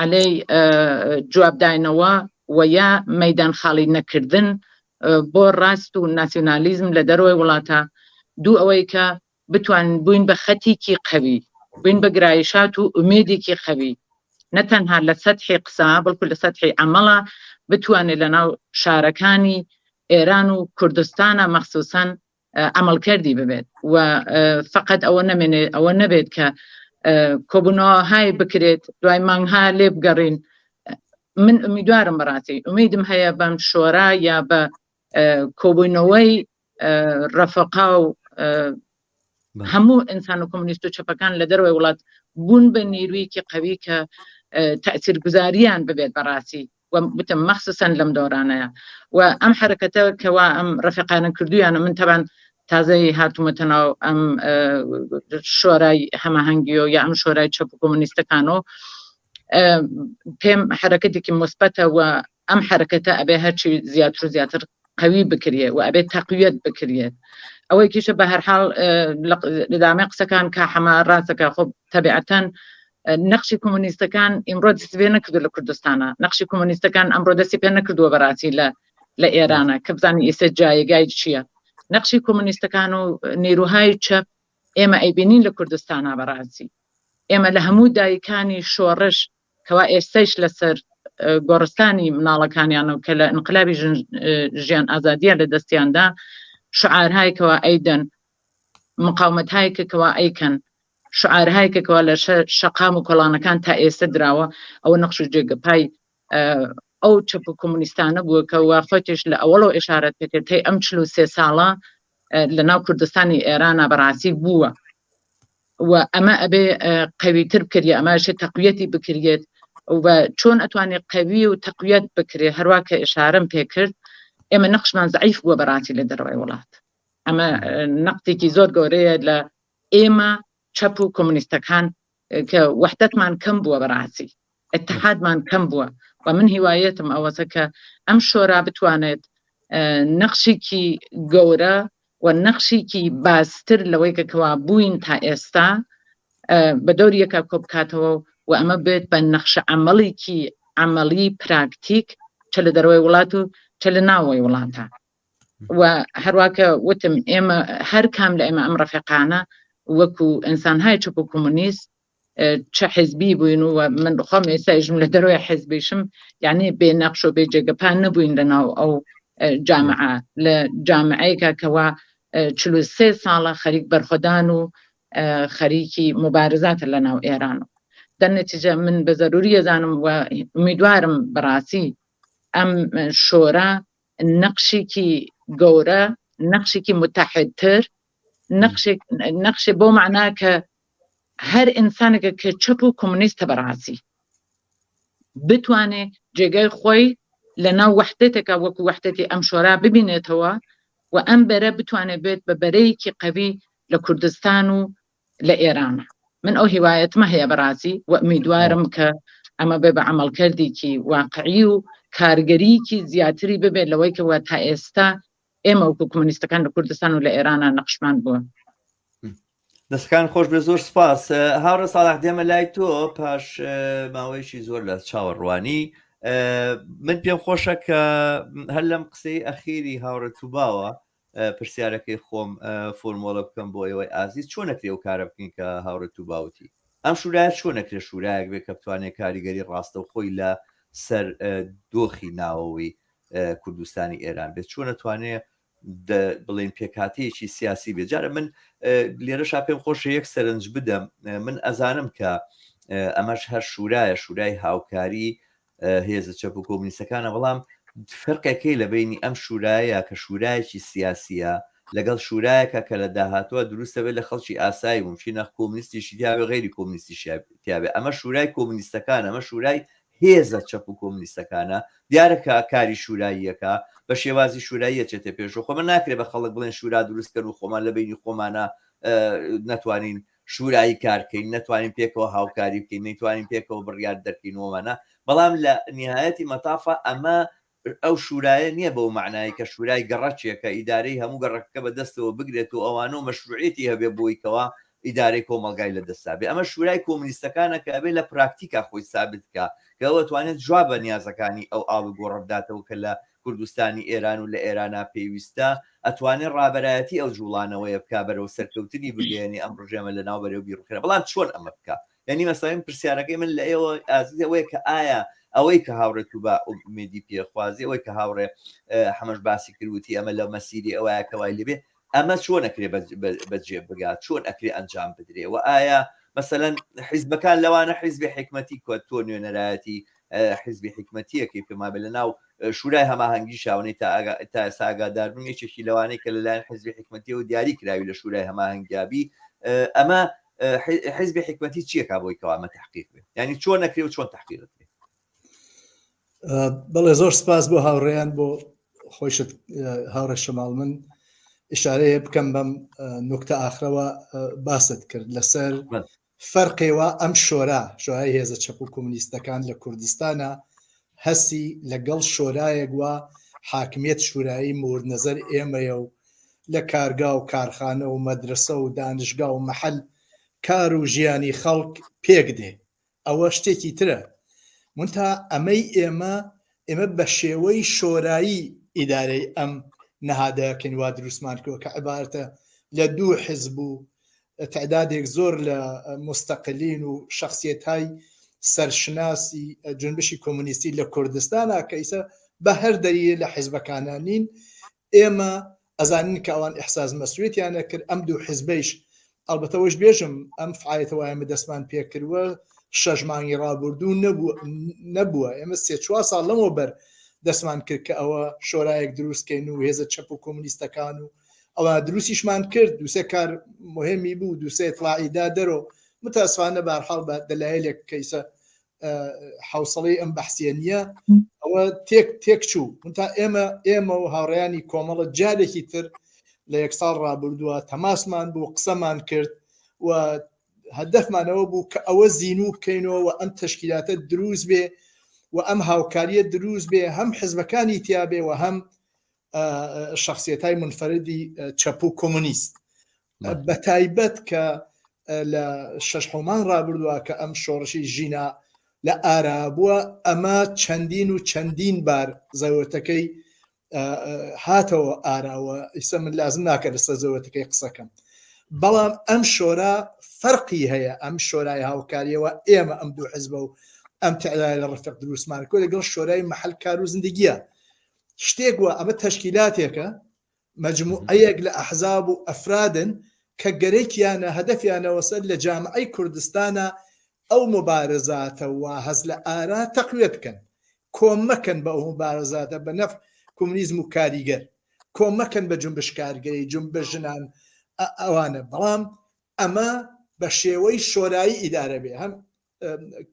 عەلەی جوابداینەوە و یا مەیدان خاڵی نەکردن بۆ ڕاست و ناسیونالیزم لە دەرەوەی وڵاتە دوو ئەوەی کە بتوانین بووین بە خەتێکی قەوی بووین بە گرایشات و ئومێدێکی قەوی نە تەنها لە سەتحی قسە بەڵکو لە سەتحی عەمەڵا بتوانێت لە ناو شارەکانی ئێران و کوردستانە مەخصوصا عملکردی ببێت و فقط ئەوە نەمێنێت ئەوە نەبێت کە کۆبوونەوە های بکرێت دوای مانگها لێ بگەڕین من ئومیدوارم بەڕاستی ئومیدم هەیە بەم شۆرا یا بە کۆبوونەوەی ڕەفقا و هەموو ئینسان و کۆمونیست و چەپەکان لە دەرەوەی وڵات بوون بە نیرویکی قوی کە تەئسیرگوزاریان ببێت بەڕاستی و وتم مەخصوصا لەم دەورانەیە و ئەم حرەکەتە کەوا ئەم ڕەفیقانە کردویانە من تەبان تازەی هاتوومەتە ناو ئەم شۆرای هەماهەنگیۆ یا ئەم شۆرای چەپ و کۆمۆنیستەکانەوە پێم حرەکەتێکی مثبەتە و ئەم حرەکەتە ئەبێ هەرچی زیاتر و زیاتر قوی بکرێت و ئەبێت تەقویەت بکرێت ئەوەی کیشە بە هەرحاڵ لەدامەی قسەکان کا حەمە ڕاستەکە خۆ تەبیعەتەن نەخشی کۆمۆنیستەکان ئیمڕۆ دەستی پێ نەکردو لە کوردستانە نەخشی کۆمۆنیستەکان ئەمڕۆ دەستی پێ نەکردووە بەڕاستی لە لە ئێرانە کە بزانین ئێستا جایگای چییە نەخشی کۆمۆنیستەکان و نیروهای چەپ ئێمە ئەیبینین لە کوردستانە بەڕاستی ئێمە لە هەموو دایکانی شۆڕش کەوا ئێستایش لەسەر گۆڕستانی مناڵەکانیان و کە لە ئینقلابی ژیان ئازادیە لە دەستیاندا شعارهای کەوا ئەیدەن مقاومەتهای کە کەوا ئەیکەن شعارهای کە کەوا لە شەقام و کۆڵانەکان تا ئێستا دراوە ئەوە نەخش و جێگە پای ئەو چەپ و کۆمونیستانە بووە کە وا خۆتیش لە ئەوەڵەوە ئشارەت پێکرد تەی ئەم 43 ساڵە لە ناو کوردستانی ئێرانە بەڕاستی بووە و ئەمە ئەبێ قەویتر بکرێ ئەمەشێ تەقویەتی بکرێت و چۆن ئەتوانێت قەوی و تەقویەت بکرێ هەروە کە ئشارم پێکرد ئێمە نەخشمان زعیف بووە بەڕاستی لە دەرەوەی وڵات ئەمە نەقتێکی زۆر گەورەیە لە ئێمە چەپ و کۆمونیستەکان کە وەحدەتمان کەم بووە بەڕاستی اتحادمان کەم بووە و من هیوایەتم ئەوەسە کە ئەم شۆرا بتوانێت نەخشێکی گەورە و نەخشێکی بازتر لەوەی کە کەوا بووین تا ئێستا بە دەوری یەکا کۆ بکاتەوە و ئەمە بێت بە نەخشە عەمەڵێکی عەمەڵی پراکتیک چە لە دەرەوەی وڵات و چە لە ناوەوەی وڵاتە و هەرواکە وتم ئێمە هەر کام لە ئێمە ئەم ڕەفیقانە وەکو ئینسانهای چەپ و کۆمۆنیست چە حزبی بووین و من خۆم ئێستایشم لە دەرەوەی حزبیشم یعنی بێ نەقش و بێ جێگەپان نەبووین لە ناو ئەو جامعە لە جامعەیەکە کەوا 43 ساڵە خەریک بەرخۆدان و خەریکی مبارزاتە لە ناو ئێران دەر نەتیجە من بە زەروری ئەزانم و ئومیدوارم بەڕاستی ئەم شۆرا نەقشێکی گەورە نەقشێکی متحدتر نەقشێک نەقشێ بۆ معنا کە هەر ئینسانێکە کە چەپ و کۆمۆنیستە بەڕاستی بتوانێ جێگای خۆی لە ناو وەحدەتێکا وەکو وەحدەتی ئەم شۆرا ببینێتەوە و ئەم بەرە بتوانێت بێت بە بەرەیەکی قەوی لە کوردستان و لە ئێران. من ئەو هیوایەتمە هەیە بەڕاستی و ئومیدوارم کە. ئەمە بێ بە عملکردێکی واقعی و کارگەریکی زیاتری ببێت لەوەی کەوا تا ئێستا ئێمە وەکو کۆمۆنیستەکان لە کوردستان و لە ئێرانە نەقشمان بووە. دەستەکان خۆش بێ زۆر سپاس هاوڕێ ساڵح دێمە لای تۆ پاش ماوەیەکی زۆر لە چاوەڕوانی من پێم خۆشە کە هەر لەم قسەی ئەخیری هاوڕێ توباوە پرسیارەکەی خۆم فۆرمۆڵە بکەم بۆ ئێوەی ئازیز چۆن نەکرێ و کارە بکەین کە هاوڕێ توباوتی ئەم شورایە چۆن نەکرێ شورایەک بێ کە بتوانێت کاریگەری ڕاستەوخۆی لە سەر دۆخی ناوەوەی کوردستانی ئێران بێت چۆن ئەتوانێ بڵێن پێکهاتەیەکی سیاسی بێت جارە من لێرەشا پێم خۆشە یەک سەرنج بدەم من ئەزانم کە ئەمەش هەر شورایە شورای هاوکاری هێزە چەپ و کۆمنیستەکانە بەڵام فەرقێکەی لە بینی ئەم شورایە کە شورایەکی سیاسیە لەگەڵ شورایەکە کە لە داهاتوە دروستە بێت لە خەڵکی ئاسایی ممکنە کۆمنیستیشی تیاێ غەیری کۆمنیستیش تیاێ ئەمە شورای کۆمنیستەکان ئەمە شورای هێزە چەپ و کۆمنیستەکانە، دیارە کە کاری شوراییەکە بە شێوازی شورایی ئەچێتە پێشەوە، خۆ من ناکرێ بە خەڵک بڵێن شورا دروست کەن و خۆمان لە بەینی خۆمانا نەتوانین شورایی کار کەین، نەتوانین پێکەوە هاوکاری بکەین، نەیتوانین پێکەوە بڕیار دەرکەین و ئەمانە، بەڵام لە نیهایەتی مەتافا ئەمە ئەو شورایە نییە بەو مەعنای کە شورای گەڕەکێکە ئیدارەی هەموو گەڕەکەکە بە دەستەوە بگرێت و ئەوانە و مەشروعیەتی هەبێ بۆی کەوا ئیدارەی کۆمەڵگای لە دەستا بێ ئەمە شورای کۆمونیستەکانە کە ئەبێ لە پراکتیکا خۆی سابت کا کە ئەو ئەتوانێت جواب بە نیازەکانی ئەو ئاڵوگۆڕە بداتەوە کە لە کوردستانی ئێران و لە ئێرانا پێویستە ئەتوانێ ڕابەرایەتی ئەو جوڵانەوەیە بکا بەرەو سەرکەوتنی بگەیەنێ ئەم ڕژێمە لە ناو بەرێ و بیڕوخێنێ بەڵام چۆن ئەمە بکا یعنی مەسەلەن پرسیارەکەی من لە ئێوە ئازیز ئەوەیە کە ئایا ئەوەی کە هاوڕێ توبا ئومێدی پێخوازی ئەوەی کە هاوڕێ حەمەش باسی کرد وتی ئەمە لە مەسیری ئەوەیە کە وای لێبێ ئەمە چۆن ئەکرێ بەجێ بگات چۆن ئەکرێ ئەنجام بدرێ و ئایا مەسەلەن حیزبەکان لەوانە حیزبی حکمەتی کە تۆ نوێنەرایەتی حیزبی حکمەتیەکەی پێما بێ لە ناو شورای هەماهەنگی شاونەی تا تا ئێستا ئاگادار بم یەکێکی لەوانەی کە لەلایەن حیزبی حکمەتیەوە دیاری کراوی لە شورای هەماهەنگیابی ئەمە حیزبی حکمەتی چیەکا بۆی کەوا ئەمە تحقیق بێ یعنی چۆن نەکرێ و چۆن تحقیق بێ بەڵێ زۆر سپاس بۆ هاوڕێیان بۆ خۆشت هاوڕێ شەماڵ من ئشارەیە بکەم بەم نوکتە ئاخرەوە باست کرد لەسەر فەرقێوە ئەم شۆرا شۆرای هێزە چەپ و کۆمونیستەکان لە کوردستانە هەسی لەگەڵ شۆرایەک وا حاکمیت شورایی مورد نەزەر ئێمەیە و لە کارگا و کارخانە و مەدرسە و دانشگا و مەحەل کار و ژیانی خەڵک پێک دێ ئەوە شتێکی ترە مونتا ئەمەی ئێمە ئێمە بە شێوەی شۆرایی ئیدارەی ئەم نەهادەکەین وا دروستمان کردوە کە عبارەتە لە دوو حزب و تعدادێک زۆر لە مستەقلین و شخصیتهای سەرشناسی جنبشی کۆمونیستی لە کوردستانا کە ئیسە بە هەر دەریە لە حزبەکانە نین ئێمە ئەزانین کە ئەوان ئیحساس مەسئولیەتیان ئەکرد ئەم دوو حزبەیش ئەڵبەتە ئەوەیش بێژم ئەم فعالیەتە وا ئێمە دەستمان پێکردوە شەش مانگی ڕابردوو نەبوو نەبووە ئێمە سێ چوار ساڵ لەمەوبەر دەستمان کرد کە ئەوە شۆرایەک دروست کەین و هێزە چەپ و کۆمونیستەکان و ئەوە دروستیشمان کرد دووسێ کار مهمی بوو دووسێ اطلاعی دا دەرۆ متاسفانە بارحاڵ بە دەلایلێک کەیسە حوسڵەی ئەم بەحسیە نییە ئەوە تێک تێک چوو تا ئێمە ئێمە و هاوڕیانی کۆمەڵە جارێکی تر لە یەک ساڵ ڕابردووە تەماسمان بوو قسەمان کرد و هەدەفمانەوە بوو کە ئەوە زیینوو بکەینەوە و ئەم تەشکیلاتە دروست بێ و ئەم هاوکاریە دروست بێ هەم حزبەکانی تیاابێ و هەم شخصیتای منفردی چەپ و کۆمونیست بە تایبەت کە لە شەش حومان ڕابردووە کە ئەم شۆڕشی ژینا لە ئارا بووە ئەمە چەندین و چەندین بار زەوەتەکەی هاتەوە ئاراوە ئیسە من لازم ناکە لەسەر زەوەتەکەی قسەکەم بەڵام ئەم شۆرا فەرقی هەیە ئەم شۆرای هاوکاریەوە ئێمە ئەم دوو حزبە و ئەم تعدای لە ڕفق دروستمان کۆ لەگەڵ شۆرای محل کار و زندگیە شتێک وە ئەمە تەشکیلاتێکە مەجموعەیەک لە ئەحزاب و ئەفرادن کە گەرەکیانە هەدەفیانەوەسە لە جامعەی کوردستانا ئەو موبارزاتە وا هەس لە ئارا تەقویەت بکەن کۆمەکەن بە ئەو موبارزاتە بە نەفع کومنیزم و کاریگەر کۆمەکەن بە جونبش کارگەری جونبش ژنان ئەوانە بەڵام ئەمە بە شێوەی شۆرایی ئیدارە بێ هەم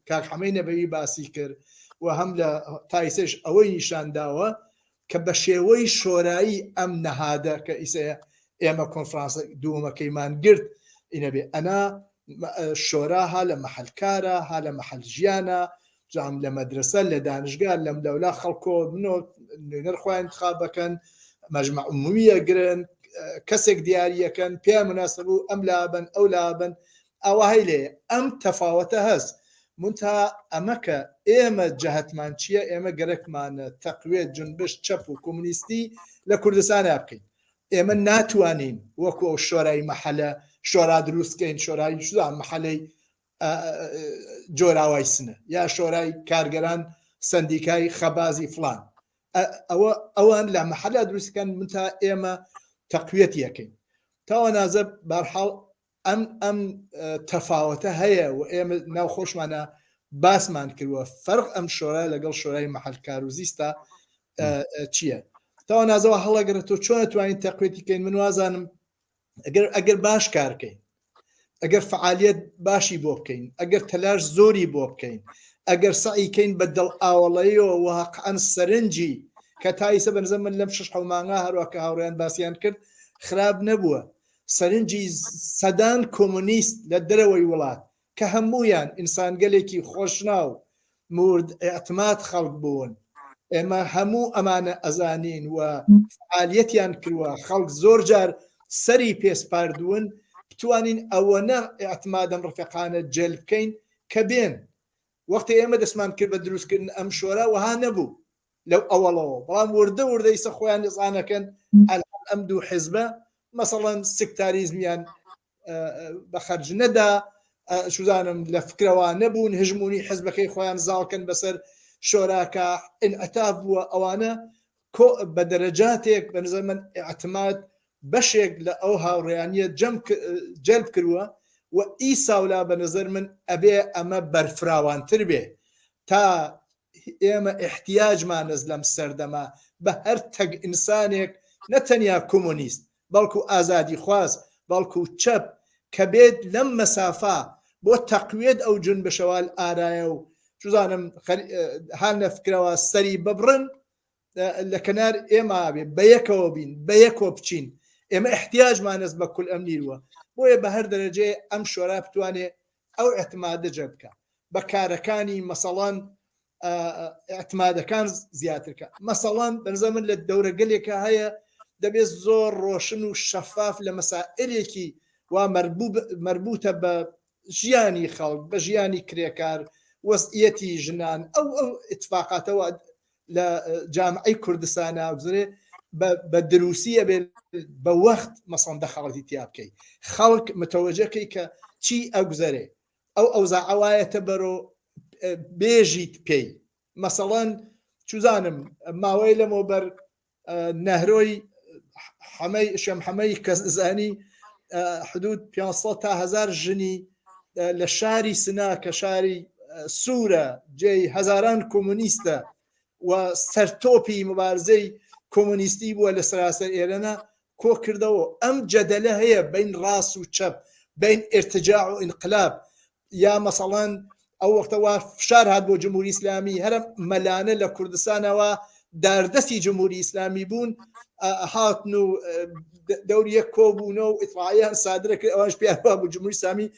کاک حەمەی نەبەوی باسی کرد و هەم لە تایسش ئەوەی نیشان داوە کە بە شێوەی شۆرایی ئەم نەهادە کە ئیسەیە ئێمە کۆنفرانس دووەمەکەیمان گرت ئینەبێ ئەنا شۆرا ها لە مەحل کارە ها لە مەحل ژیانە. جام لە مەدرسە لە دانشگا لەم لەولا خەڵکۆ بنەوە نوێنەر خۆیان انتخاب بکەن مەجمع عمومی ئەگرن کەسێک دیاریەکەن پێیان مناسب بوو ئەم لابن ئەو لابن ئەوە هەی لێ ئەم تەفاوەتە هەست منتها ئەمە کە ئێمە جەهتمان چییە ئێمە گەرەکمانە تەقوێت جنبش چەپ و کۆمونیستی لە کوردستانا بکەین ئێمە ناتوانین وەکو ئەو شۆرای مەحەلە شۆرا دروست کەین شۆرای شوزان مەحەلەی جۆراوای سنە یا شۆرای کارگەران سندیکای خەبازی فلان ئەوە ئەوان لە مەحەلا دروستکەن من تا ئێمە تەقویەت یەکەین تاوە نازە بارحاڵ ئەم ئەم تەفاوەتە هەیە و ئێمە ناو خۆشمانە باسمان کردووە فەرق ئەم شۆرا لەگەڵ شۆرای محل کاروزیستا چییە؟ تاوە نازەوە هەڵەگرە تۆ چۆن توانین تەقوێتی کەین من وازانم ئەگەر ئەگەر باش کارکەین ئەگەر فعالیت باشی بۆ بکەین ئەگەر تەلاش زۆری بۆ بکەین ئەگەر سەعیکەین بە دڵ ئاوەڵەیەوە واقعا سەرنجی کە تا ئیسە بەنزە من لەم شش حەومانگا هەروە کە هاوڕێیان باسییان کرد خراپ نەبووە سەرنجی سەدان کۆمۆنیست لە دەرەوەی وڵات کە هەموویان ئینسانگەلێکی خۆشناو مورد ئیعتماد خەڵک بوون ئێمە هەموو ئەمانە ئەزانین و فعالیەتیان کرووە خەڵک زۆر جار سەری پێسپاردوون بتوانین ئەوەنە ئیعتمادەم ڕفێقانە جەلب بکەین کە بێن وەختی ئێمە دەستمان کرد بە دروستکردن ئەم شۆرا وەها نەبوو لەو ئەوەڵەوە بەڵام وردە وردە ئیسە خۆیان ئەزانەکەن ئەم دوو حزبە مەسەڵەن سکتاریزمیان بە خەرج نەدا چزانم لە فکرەوە نەبوون هژمونی حزبەکەی خۆیان زاڵکەن بەسەر شۆراکە ئینعتاف بووە ئەوانە کۆ بە دەرەجاتێک بە نظر من اعتماد بەشێک لە ئەو هاوڕێیانە جەم جەلب کردووە و ئیساولا بە نظر من ئەبێ ئەمە بەرفراوانتر بێ تا ئێمە ئیحتیاجمانەس لەم سەردەمە بە هەر تەک ئینسانێک نە تەنیا کۆمۆنیست بەڵکو ئازادیخواز بەڵکو چەپ کە بێت لەم مەسافە بۆ تەقویەت ئەو جونبشەوال ئارایە و چزانم هانە فکرەوە سەری ببڕن لە کەنار ئێمە بێ بەیەکەوە بین بەیەکۆ بچین ئێمە احتیاجمانەست بە کول ئەم نیروە بۆیە بە هەر دەرەجەیە ئەم شۆرا بتوانێ ئەو اعتمادە جە بکە بە کارەکانی مەسەڵەن اعتمادەکان زیاترکە مەسەڵەن بەنزە من لە دەورەگەلێکە هەیە دەبێت زۆر ڕۆشن و شەفاف لە مەسائلێکی وا مەربوتە بە ژیانی خەڵک بە ژیانی کرێکار وەزعیەتی ژنان ئەو ئەو ئیتفاقاتەوە لە جامعەی کوردستانا بزرێ بە دروستی ئەبێ بە وەخت مەسەڵەن دەخاڵەتی تیا بکەی خەڵک متەوەجەکەی کە چی ئەگوزەرێ ئەو ئەوزاعە وایەتە بەرۆ بێژیت پێی مەسەڵەن چوزانم ماوەی لەمەوبەر نەهرۆی حەمەی شەم حەمەی کەسزانی حدود 500 تا هزار ژنی لە شاری سنا کە شاری سوورە جێی هەزاران کۆمۆنیستە و سەرتۆپی مبارزەی کۆمۆنیستی بووە لە سەراسەر ئێرەە کۆ کردەوە ئەم جەدەلە هەیە بین ڕاست و چەپ بین ئرتجاع و ئینقلاب یا مەسەڵەن ئەو وەختە وا فشار هات بۆ جمهوری ئیسلامی هەرم مەلانە لە کوردستانەوە داردەستی جمهوری ئیسلامی بوون هاتن و دەوری یەک کۆبوونەوە و ئیتڵاعیان سادرە کرد ئەوانش پێیان وابوو جمهوری ئیسلامی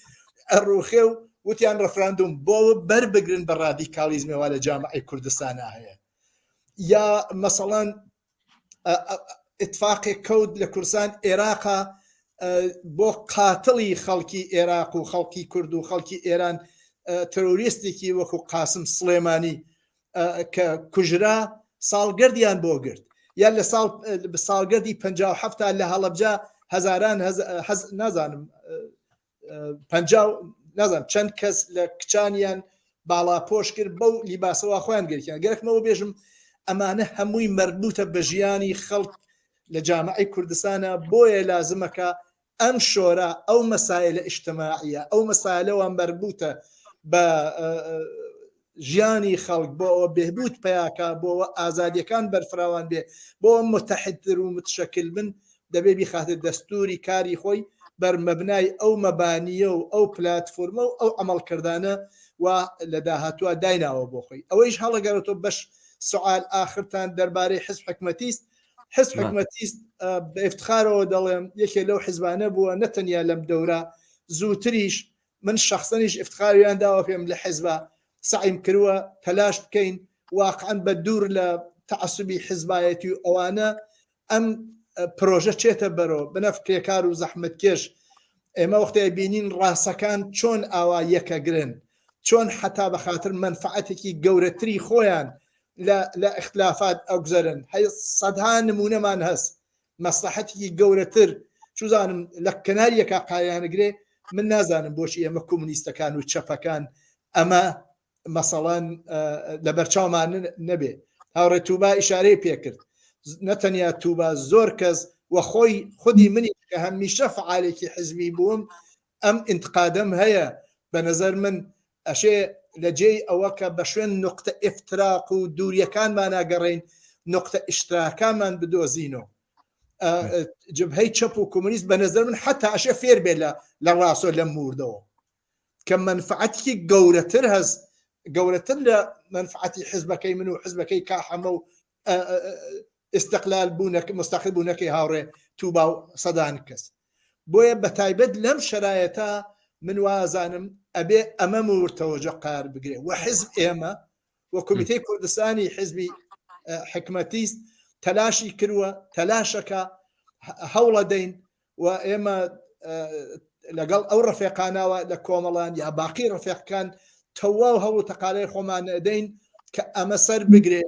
ئەڕوخێ و وتیان ڕفراندوم بۆ بەر بگرن بە ڕادیکالیزمەوە لە جامعی کوردستانە هەیە یا مەسەڵەن ئیتفاقێک کەوت لە کوردستان ئێراقا بۆ قاتڵی خەڵکی ئێراق و خەڵکی کورد و خەڵکی ئێران ترۆریستێکی وەکو قاسم سڵێمانی کە کوژرا ساڵگردیان بۆ گرت یان لە ساڵ ساڵگردی 1970 لە هەڵەبجە هەزاران نازانم پەنجا نازانم چەند کەس لە کچانیان باڵاپۆش کرد بەو لیباسەوە خۆیان گرتیان گەرەکمەوە بێژم ئەمانە هەمووی مەربوتە بە ژیانی خەڵک لە جامعی کوردستانە بۆیە لازمەکە ئەم شۆرا ئەو مەسایلە ئیجتماعیە ئەو مەسایلەوە مەربوتە بە ژیانی خەڵک بۆ ئەوە بێهبوود پیاکا بۆ ئەوە ئازادیەکان بەرفراوان بێ بۆ متحدتر و متشکل بن دەبێ بیخاتە دەستوری کاری خۆی بەر مەبنای ئەو مەبانیە و ئەو پلاتفۆرمە و ئەو عەمەڵکردانە وا لە داهاتوە دایناوە بۆ خۆی ئەوەیش هەڵەگەرێتەوە بەش سوال ئاخرتان دەربارەی حزب حکمەتیست حزب حکمەتیست بە ئیفتخارەوە دەڵێم یەکێ لەو حزبانە بووە نە تەنیا لەم دەورە زووتریش من شەخسەنیش ئیفتخاریان داوە پێم لە حزبە. سەعیم کردووە تەلاش بکەین واقعا بە دوور لە تەعەسوبی حزبایەتی و ئەوانە ئەم پرۆژە چێتە بەرۆ بنەف کرێکار و زەحمەتکێش ئێمە وەختێ بینین ڕاستەکان چۆن ئاوا یەکەگرن چۆن حتا بە خاتر مەنفعەتێکی گەورەتری خۆیان لە لە ئیختلافات ئەگوزەرن هەی سەدها نمونەمان هەست مەسلحەتێکی گەورەتر چوزانم لە کەنار یەکا قایانگرێ من نازانم بۆچی ئێمە کۆمونیستەکان و چەپەکان ئەمە مەسەڵەن لەبەرچاومان نەبێ هاوڕێ توبا ئیشارەی پێکرد نەتەنیا توبا زۆر کەس و خۆی خودی منی کە هەمیشە فعالێکی حزبی بووم ئەم ئینتقادەم هەیە بە نظر من ئەشێ لە جێی ئەوە کە بە شوێن نقطە ئفتراق و دووریەکانمانە گەڕین نقطە ئیشتراکانمان بدۆزینەوە جبهەی چەپ و کۆمۆنیست بە نظر من حتا ئەشێ فێر بێ لە لە ڕاستۆ لەم موردەوە کە مەنفعەتێکی گەورەتر هەست گەورەتر لە مەنفعەتی حزبەکەی من و حزبەکەی کاحەمە و ئستقلال بوونەکە مستەقل بوونەکەی هاوڕێ تووبا و سەدان کەس بۆیە بە تایبەت لەم شرایەتە من وازانم ئەبێ ئەمە مورتەوەجە قار بگرێ و حزب ئێمە و کۆمیتەی کوردستانی حزبی حکمەتیست تەلاشی کردووە تەلاشەکە هەوڵە دەین و ئێمە لەگەڵ ئەو ڕەفێقانەوە لە کۆمەڵان یا باقی ڕەفێقەکان تەواو هەوڵ و تەقالای خۆمان ئەدەین کە ئەمە سەر بگرێ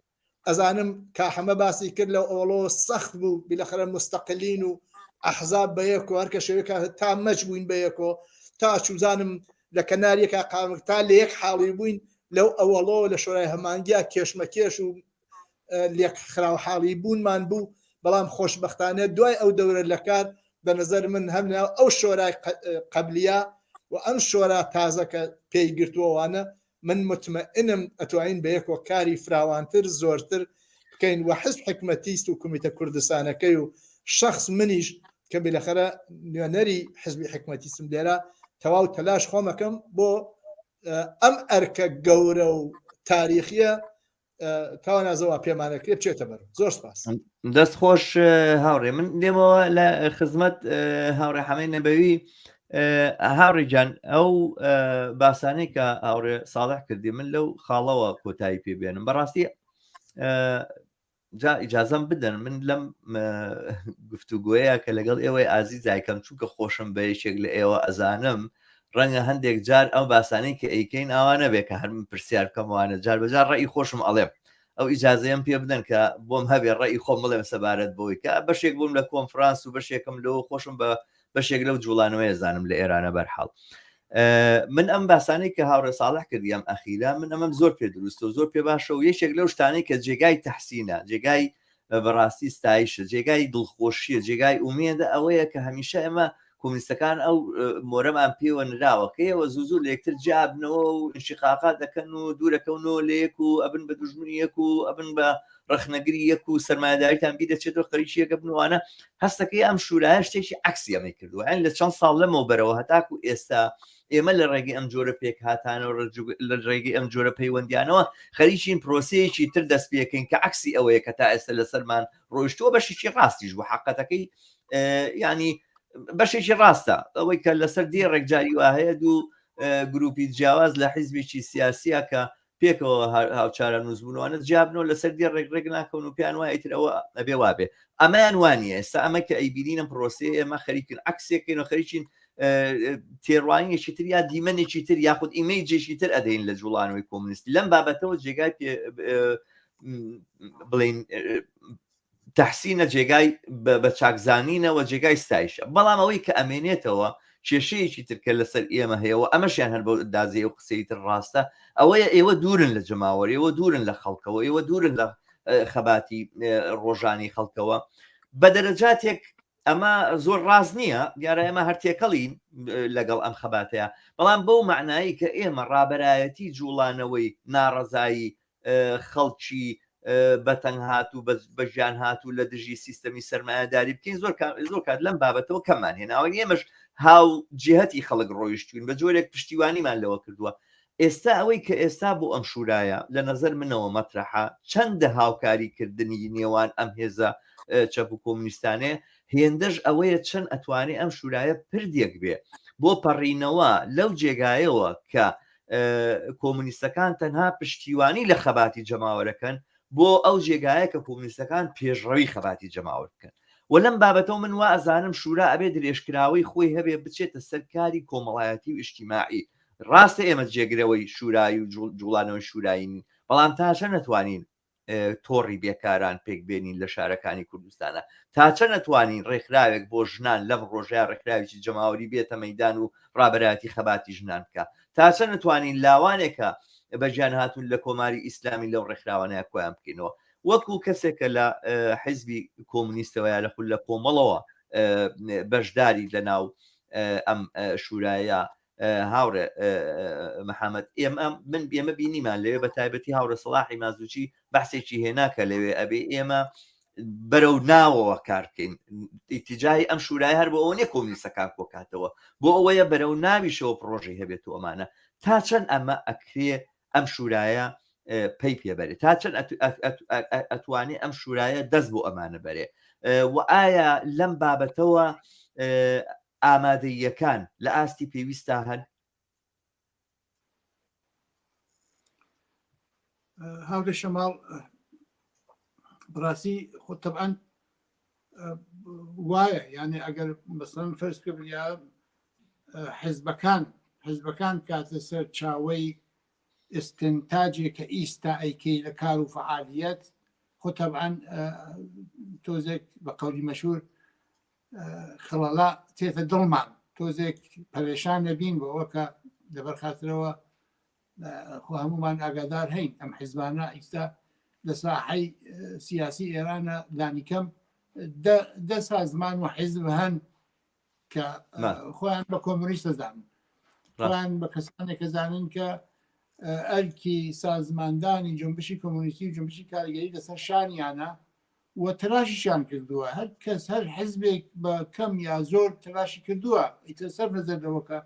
ئەزانم کاحەمە باسی کرد لەو ئەوڵۆ سەخت بوو بیلەخەرە مستەقلین و ئەحزاب بە یەکۆ هەر کە شێوەکە تا مەچ بووین بە یەکۆ تا چوزانم لە کەناریەکە قامک تا لە یەک حاڵی بووین لەو ئەوەڵۆ لە شۆرای هەمانگیا کێشمەکێش و لێک خراوحاڵی بوونمان بوو، بەڵام خۆشبەختانە دوای ئەو دەورە لە کار بە نەزەر من هەم ناو ئەو شۆرای قەبلیە و ئەم شۆرا تازە کە پێی گرتووەوانە من متمئنم ئەتوانین بە یەکۆ کاری فراوانتر زۆرتر بکەین و حزب حکمەتیست و کومیتە کوردستانەکەی و شەخس منیش کە بلەخەرە نوێنەری حزبی حکمەتیستم لێرە تەواو تەلاش خۆمەکەم بۆ ئەم ئەرکە گەورە و تاریخیە تاوانازەوە پێمانەکرێ بچێتە بەر زۆر سپاس دەست خۆش هاوڕێ من دێمەوە لە خزمەت هاوڕێ حەمەی نەبەوی هاوڕێ جان ئەو باسانەی کە هاوڕێ ساڵح کردی من لەو خاڵەوە کۆتایی پێ بێنم بەڕاستی جا ئیجازەم بدەن من لەم گفتوگۆیە کە لەگەڵ ئێوەی ئازیز دایکەم چونکە خۆشم بە یەکێک لە ئێوە ئەزانم ڕەنگە هەندێک جار ئەو باسانەی کە ئەیکەین ئاوا نەبێ کە هەر من پرسیار بکەم وانە جار بەجار ڕێی خۆشم ئەڵێم ئەو ئیجازەیەم پێ بدەن کە بۆم هەبێ ڕێی خۆم بڵێم سەبارەت بۆی کە بەشێک بووم لە کۆنفرانس و بەشێکم لەوە خۆشم بە بەشێک لەو جوڵانەوەیە زانم لە ئێرانە بەرحاڵ من ئەم باسانەی کە هاوڕێ ساڵح کردی ئەم ئەخیرە من ئەمەم زۆر پێ دروستە و زۆر پێ باشە و یەکێک لەو شتانەی کە جێگای تەحسینە جێگای بەڕاستی ستایشە جێگای دڵخۆشیە جێگای ئومێدە ئەوەیە کە هەمیشە ئێمە کۆمونیستەکان ئەو مۆرەمان پێوە نراوە کە ئێوە زوو زوو لە یەکتر جیابنەوە و انشقاقات دەکەن و دوورەکەونەوە لە یەک و ئەبن بە دوژمنی یەک و ئەبن بە ڕەخنەگری یەک و سەرمایەداریتان بیردەچێتەوە خەریکی یەکە بنوانە هەستەکەی ئەم شورایە شتێکی عەکسی ئەمەی کردووە یان لە چەند ساڵ لەمەوبەرەوە هەتاکو ئێستا ئێمە لە ڕێگەی ئەم جۆرە پێکهاتانەوە لە ڕێگەی ئەم جۆرە پەیوەندیانەوە خەریکین پرۆسەیەکی تر دەست پێکەین کە عەکسی ئەوەیە کە تا ئێستا لەسەرمان ڕۆیشتووە بەشێکی ڕاستیش بوو حقەتەکەی ینی بەشێکی ڕاستە ئەوەی کە لەسەر دێڕێک جاری وا هەیە دوو گروپی جیاواز لە حیزبێکی سیاسیە کە پێکەوە هاوچارەنووس بوون وانە جیابنەوە لەسەر دێ ڕێک ڕێک ناکەون و پێیان وایە ئیتر ئەوە ئەبێ وابێ ئەمەیان وانە ئێستا ئەمە کە ئەیبینین ئەم پرۆسەیە ئێمە خەریکن عکسێکین و خەریکین تێڕوانینێکی تر یا دیمەنێکی تر یاخود ئیمەیجێکی تر ئەدەین لە جوڵانەوەی کۆمونیستی لەم بابەتەوە جێگای بڵین تەحسینە جێگای بە چاکزانینەوە جێگای ستایشە بەڵام ئەوەی کە ئەمێنێتەوە کێشەیەکی تر کە لەسەر ئێمە هەیە و ئەمەشیان هەر بەو ئەندازەیە و قسەی تر ڕاستە ئەوەیە ئێوە دوورن لە جەماوەر ئێوە دوورن لە خەڵکەوە ئێوە دوورن لە خەباتی ڕۆژانی خەڵکەوە بە دەرەجاتێک ئەمە زۆر ڕاست نییە دیارە ئێمە هەر تێکەڵین لەگەڵ ئەم خەباتەیە بەڵام بەو معنایی کە ئێمە ڕابەرایەتی جوڵانەوەی ناڕەزایی خەڵکی بەتەنگ هاتوو بە ژیان هاتوو لە دژی سیستەمی سەرمایەداری بکەین زۆر زۆر کات لەم بابەتەوە کەممان هێناوە ئێمەش هاو جهتی خەڵک ڕۆیشتوین بە جۆرێک پشتیوانیمان لەوە کردووە ئێستا ئەوەی کە ئێستا بۆ ئەم شورایە لە نظر منەوە مەترەحە چەندە هاوکاری کردنی نێوان ئەم هێزە چەپ و کۆمونیستانێ هێندەش ئەوەیە چەند ئەتوانێ ئەم شورایە پردێک بێ بۆ پەڕینەوە لەو جێگایەوە کە. کۆمونیستەکان تەنها پشتیوانی لە خەباتی جەماوەرەکەن بۆ ئەو جێگایە کە کۆمونیستەکان پێشڕەوی خەباتی جەماوەر بکەن و لەم بابەتەوە من وا ئەزانم شورا ئەبێ درێژکراوەی خۆی هەبێ بچێتە سەر کاری کۆمەڵایەتی و ئیجتیماعی ڕاستە ئێمە جێگرەوەی شورایی و جوڵانەوەی شورایی نین بەڵام تا چەند نەتوانین تۆڕی بێکاران پێک بێنین لە شارەکانی کوردستانە تا چەند نەتوانین ڕێکخراوێک بۆ ژنان لەم ڕۆژەیە ڕێکخراوێکی جەماوەری بێتە مەیدان و ڕابەرایەتی خەباتی ژنان بکە تا چەند نەتوانین لاوانێکە بە گیان هاتوون لە کۆماری ئیسلامی لەو ڕێکخراوانەیە کۆیان بکەینەوە وەکو کەسێک کە لە حیزبی کۆمونیستەوە یا لە خول لە کۆمەڵەوە بەشداری لە ناو ئەم شورایە هاوڕێ محەممەد ئێمە من ئێمە بینیمان لەوێ بە تایبەتی هاوڕێ سەڵاحی مازوچی بەحسێکی هێنا کە لەوێ ئەبێ ئێمە بەرەو ناوەوە کار بکەین ئیتیجاهی ئەم شورای هەر بۆ ئەوە نیە کۆمونیستەکان کۆکاتەوە بۆ ئەوەیە بەرەو ناویشەوە پڕۆژەی هەبێت و ئەمانە تا چەند ئەمە ئەکرێ ئەم شورایە پەی پێبەرێ تا چەند ئەتوانێ ئەم شورایە دەست بۆ ئەمانە بەرێ و ئایا لەم بابەتەوە ئامادەییەکان لە ئاستی پێویستا هەن؟ هاورێ شەماڵ بڕاستی خۆ تەبعەن وایە یعنی ئەگەر مەسەن فەرز کە بریا حزبەکان حزبەکان کاتە سەر چاوەی ئستنتاجێک کە ئیستا ئەیکەی لە کار و فعالیت خۆ تەبعەن تۆزێک بە قەولی مەشهور خڵەڵا تێتە دڵمان تۆزێک پەرێشان نەبین بۆ کە لەبەر خاترەوە خۆ هەمومان ئاگادار هەین ئەم حیزبانە ئیستا لە ساحەی سیاسی ئێرانە لانیکەم دە سازمان و حیزب هەن کە خۆیان بە کۆمۆنیست دەزانن خۆیان بە کەسانێک دەزانن کە ئەرکی سازماندانی جنبشی کۆمۆنیستی و جنبشی کارگەری لەسەر شانیانە و تەلاشیشیان کردووە هەر کەس هەر حزبێک بە کەم یا زۆر تەلاشی کردووە ئیتر سەر نەزەر لەوە کە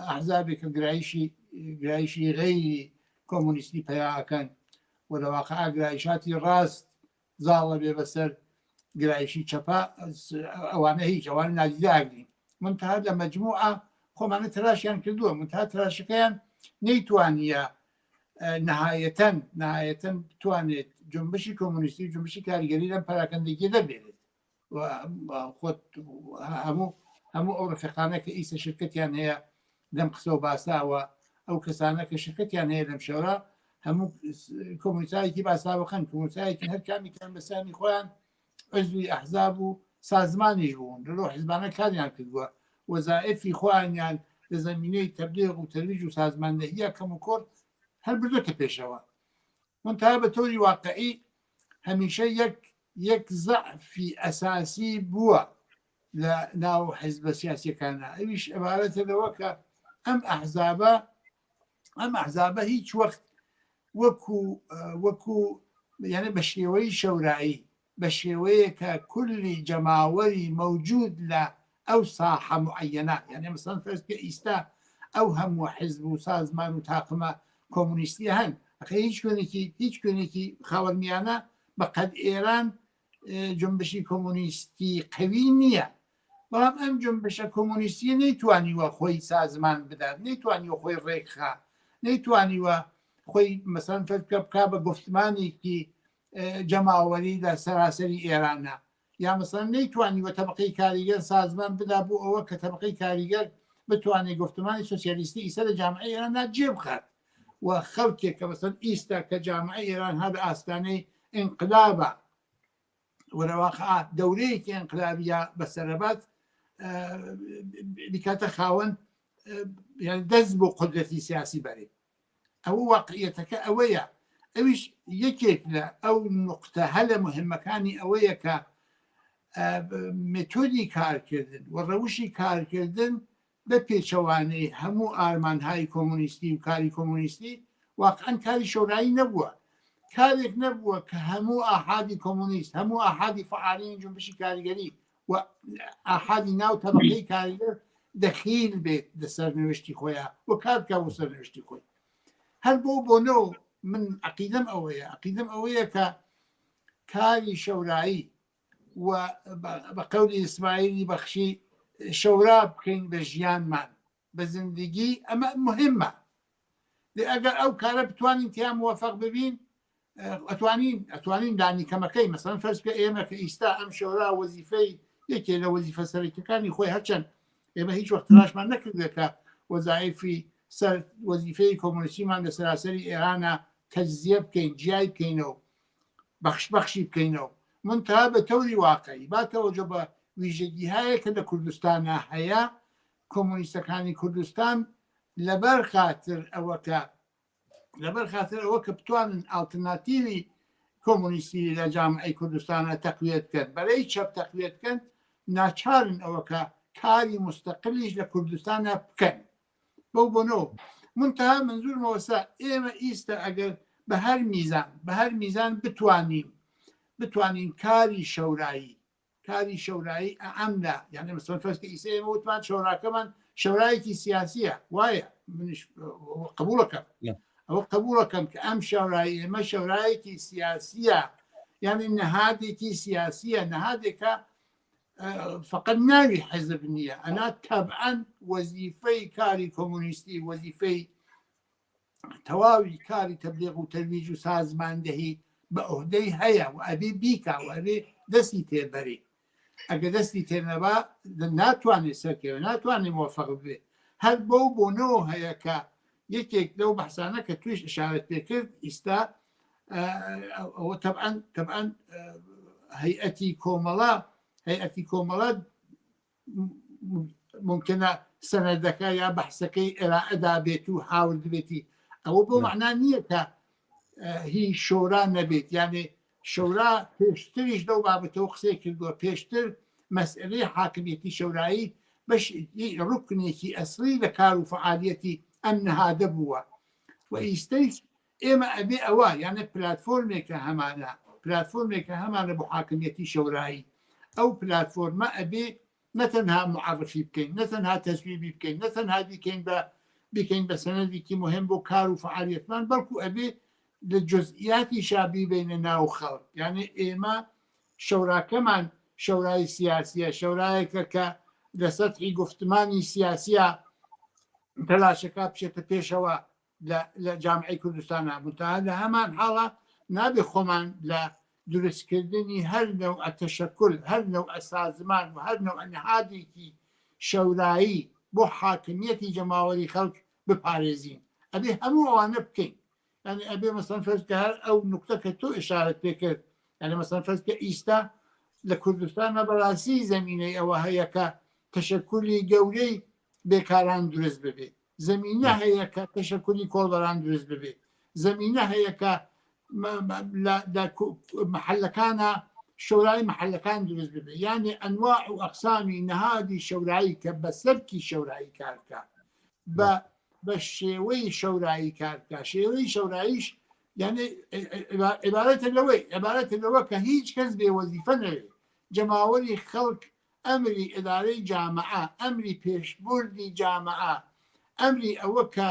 ئەحزابێک کە گرایشی گرایشی غەیری کۆمۆنیستی پەیا ئەکەن و لە واقع گرایشاتی ڕاست زاڵە بێ بەسەر گرایشی چەپە ئەوانە هیچ ئەوانە نادیدە ئەگرین منتها لە مەجموعە خۆمانە تەلاشیان کردووە منتها تەلاشەکەیان نەیتوانیە نهایەتەن نهایەتەن بتوانێت جنبشی کۆمۆنیستی و جنبشی کاریگەری لەم پەراکەندگیە دەربێنێت خۆت هەموو هەموو ئەو ڕفقانە کە ئیسە شرکەتیان هەیە لەم قسە و باساوە ئەو کەسانە کە شرکەتیان هەیە لەم شەورا هەموو کۆمۆنیستایەکی باساوەخەن کۆمۆنیستایەکی هەر کامیکان بەسانی خۆیان عزوی ئەحزاب و سازمانیش بوون لەو حزبانە کاریان کردووە وەزائفی خۆیانیان لە زەمینەی تەبلیغ و تەرویج و سازماندەهیە کەم و کۆڕ هەر بردۆتە پێشەوە منتها بە تۆری واقعی هەمیشە یەک یەک زەعفی ئەساسی بووە لە ناو حزبە سیاسیەکانە ئەویش عبارەتە لەوە کە ئەم ئەحزابە ئەم ئەحزابە هیچ وەخت وەکو وەکو یعنی بە شێوەی شەورایی بە شێوەیە کە کولی جەماوەری مەوجود لە ئەو ساحە معەنە یعنی مەسەڵەن فەرز کە ئیستا ئەو هەموو حزب و سازمان و تاقمە کۆمونیستی هەن ئەخێ هیچ کوێنێکی هیچ کوێنێکی خاوەرمیانە بە قەد ئێران جنبشی کۆمۆنیستی قەوی نییە بەڵام ئەم جنبشە کۆمۆنیستیە نەیتوانیوە خۆی سازمان بدات نەیتوانیوە خۆی ڕێکخا نەیتوانیوە خۆی مەسەن فەرکە بک بە گفتمانێکی جەماوەری لە سەراسەری ئێرانە یا مەسەن نەیتوانیوە تەبقەی کاریگەر سازمان بدا بۆ ئەوە کە تەبقەی کاریگەر بتوانێت گفتمانی سوسیالیستی ئیسە لە جامعەی ئێراندا جێ بخات و خەڵکێک کە مەسەن ئیستا کە جامعەی ئێران هەر ئاستانەی ئینقلابە و لە واقع دەورەیەکی ئینقلابیە بەسەرەبات بکاتە خاوەن یان دەست بۆ قدرەتی سیاسی بەرێ ئەوە واقعیەتەکە ئەوەیە ئەویش یەکێک لە ئەو نقطە هەلە مهمەکانی ئەوەیە کە مێتۆدی کارکردن و ڕەوشی کارکردن بە پێچەوانەی هەموو ئارمانهای کۆمۆنیستی و کاری کۆمۆنیستی واقعا کاری شۆرایی نەبووە کارێک نەبووە کە هەموو ئاحادی کۆمۆنیست هەموو ئاحادی فعالین جنبشی کاریگەری و ئاحادی ناو تەبقەی کاریگەر دەخیل بێت لە سەرنوێشتی خۆیان و کار بکە بۆ سەرنوێشتی خۆی هەر بۆ بۆنە و من عقیدەم ئەوەیە عقیدەم ئەوەیە کە کاری شەورایی و بە قەولی ئیسماعیلی بەخشی شەورا بکەین بە ژیانمان بە زندگی ئەمە مهمە. لێ ئەگەر ئەو کارە بتوانین تیا موفق ببین ئەتوانین ئەتوانین لانی کەمەکەی مەسەن فەرز کە ئێمە کە ئیستا ئەم شۆرا وەزیفەی یەکێ لە وەزیفە سەرەکیەکانی خۆی هەرچەند ئێمە هیچ وەخت تلاشمان نەکردێت کە وەزایفی سەر وەزیفەی کۆمۆنیستیمان لە سەراسەری ئێرانە تەجزیە بکەین جیای بکەینەوە بەخش بەخشی بکەینەوە منتها بە تەوری واقعی با تەوەجە بە ویژەگی هەیە کە لە کوردستانە هەیە کۆمۆنیستەکانی کوردستان لەبەر خاتر ئەوە کە لەبەر خاتر ئەوە کە بتوانن ئاڵترناتیوی کۆمۆنیستی لە جامعەی کوردستانە تەقویەت بکەن، بەرەی چەپ تەقویەت بکەن، ناچارن ئەوە کە کاری موستەقلیش لە کوردستانە بکەن. بەو بۆنەوە منتها منزورم ئەوەسە ئێمە ئیستە ئەگەر بە هەر میزان بە هەر میزان بتوانین بتوانین کاری شەورایی کاری شەورایی ئەم لە یعنی مەسەڵەن فەرز کە ئیسە ئێمە وتمان شەوراکەمان شەورایەکی سیاسیە وایە منیش قبوڵەکەم ئەوە قبوڵەکەم کە ئەم شەورایی ئێمە شەورایەکی سیاسیە یعنی نەهادێکی سیاسیە نەهادێکە فقط ناوی حزب نییە ئەنا تەبعەن وەزیفەی کاری کۆمۆنیستی وەزیفەی تەواوی کاری تەبلیغ و تەرویج و سازماندەهی بە عهدەی هەیە و ئەبێ بیکا و ئەبێ دەستی تێبەری ئەگە دەستی تێنەبا ناتوانێت سەرکەوێ ناتوانێت مۆفق بێ هەر بەو بۆنەوە هەیە کە یەکێک لەو بەحسانە کە تویش ئشارەت پێکرد ئیستا ئەوە تەبعەن تەبعەن هەیئەتی کۆمەڵە هەیئەتی کۆمەڵە ممکنە سەنەدەکە یا بەحسەکەی ئێرائەدا بێت و هاوردبێتی ئەوە بۆ معنا نییە کە هی شۆرا نەبێت یانێ شۆرا پێشتریش لەو بابەتەوە قسەی کردووە پێشتر مەسئلەی حاکمیەتی شەورایی بەش ڕکنێکی ئەسڵی لە کار و فعالیەتی ئەم نەهادە بووە و ئیستەیش ئێمە ئەبێ ئەوە یانە پلتفۆرمێکە هەمانە پلتفۆرمێکە هەمانە بۆ حاکمیەتی شەورایی ئەو پلتفۆرمە ئەبێ نەتەنها معرفی بکەین نەتەنها تەسویبی بکەین نەتەنها بیکەین بە بیکەین بە سەنەدێکی مهم بۆ کار و فعالیەتمان بەڵکو ئەبێ لە جزئیاتی شابی بینە ناو خەڵک یعنی ئێمە شەوراکەمان شەورای سیاسیە شەورایەکە کە لە سەتحی گفتمانی سیاسیە تەلاشەکە بچێتە پێشەوە لە جامعەی کوردستانا منتها لە هەمان حاڵا نابێ خۆمان لە دروستکردنی هەر نەوعە تەشەکول هەر نەوعە سازمان و هەر نەوعە نهادێکی شەورایی بۆ حاکمیەتی جەماوەری خەڵک بپارێزین ئەبێ هەموو ئەوانە بکەین یعنی ئەبێ مەسەن فەرز کە هەر ئەو نوکتە کە تۆ ئشارەت پێ کرد یعنی مەسەن فەرز کە ئیستا لە کوردستانە بەڕاستی زەمینەی ئەوە هەیە کە تەشەکولی گەورەی بێکاران دروست ببێ زەمینە هەیە کە تەشەکولی کۆڵبەران دروست ببێ زەمینە هەیە کە لە محلەکانە شۆرای محلەکان دروست ببێ یعنی ئەنواع و ئەقسامی نەهادی شەورایی کە بە سەرکی شەورایی کارکە بە بە شێوەی شەورایی کارکە شێوەی شەوراییش یعنی عبارەتە لەوەی عبارەتە لەوە کە هیچ کەس بێ وەزیفە نەوێ جەماوەری خەڵک ئەمری ئیدارەی جامعە، ئەمری پێشبردی جامعە، ئەمری ئەوە کە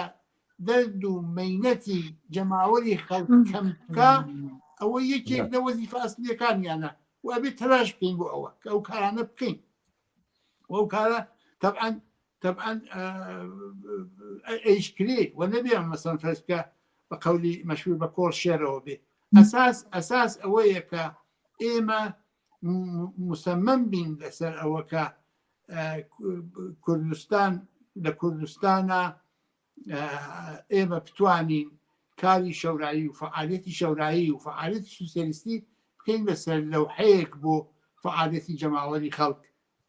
دەرد و مەینەتی جەماوەری خەڵک کەم بکا، ئەوە یەکێک لە وەزیفە ئەسلیەکانیانە و ئەبێ تەلاش بکەین بۆ ئەوە کە ئەو کارانە بکەین و ئەو کارە تەبعەن تەبعەن ئەیش کرێ و نەبێ مەسەن فەرز بکە بە قەولی مەشهور بە کۆڵ شێرەوە بێ ئەساس ئەساس ئەوەیە کە ئێمە مسەمەم بین لەسەر ئەوە کە کوردستان لە کوردستانە ئێمە بتوانین کاری شەورایی و فعالیەتی شەورایی و فعالیەتی سوسیالیستی بکەین بە سەر لەوحەیەک بۆ فعالیەتی جەماوەری خەڵک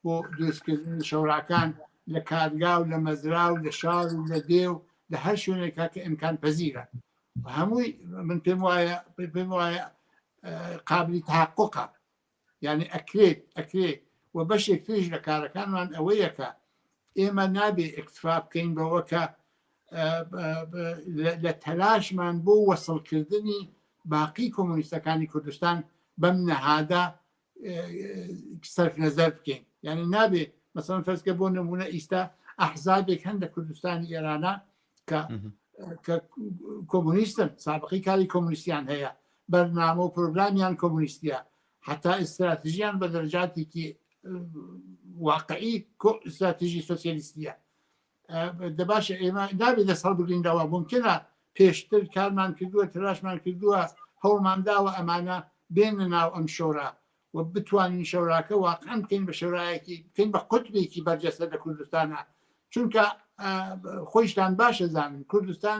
بۆ دروستکردنی شەوراکان لە کارگا و لە مەزرا و لە شار و لە دێ و لە هەر شوێنێکا کە ئیمکان پەزیرە هەمووی من پێم وایە پێم وایە قابلی تحققە یعنی ئەکرێت ئەکرێت و بەشێک تریش لە کارەکانمان ئەوەیە کە ئێمە نابێ ئیکتفا بکەین بەوە کە لە تەلاشمان بۆ وەسڵکردنی باقی کۆمۆنیستەکانی کوردستان بەم نەهادا سەرف نەزەر بکەین یعنی نابێ مەسەڵەن فەرزکە بۆ نمونە ئیستا ئەحزابێک هەن لە کوردستانی ئێرانە کە کە کۆمۆنیستن سابقی کاری کۆمۆنیستیان هەیە بەرنامە و پرۆگرامیان کۆمۆنیستیە حتا ئیستراتژیان بە دەرجاتێکی واقعی استراتژی سۆسیالیستیە دەباشە ئێمە نابێت دەست هەڵبگرین لەوە ممکنە. پێشتر کارمان کردووە تەلاشمان کردووە هەوڵمان داوە ئەمانە بێنە ناو ئەم شۆرا و بتوانین شەوراکە واقعا بکەین بە شەورایەکی بکەین بە قوتبێکی بەرجەستە لە کوردستانە چونکە خۆیشتان باشە زانن کوردستان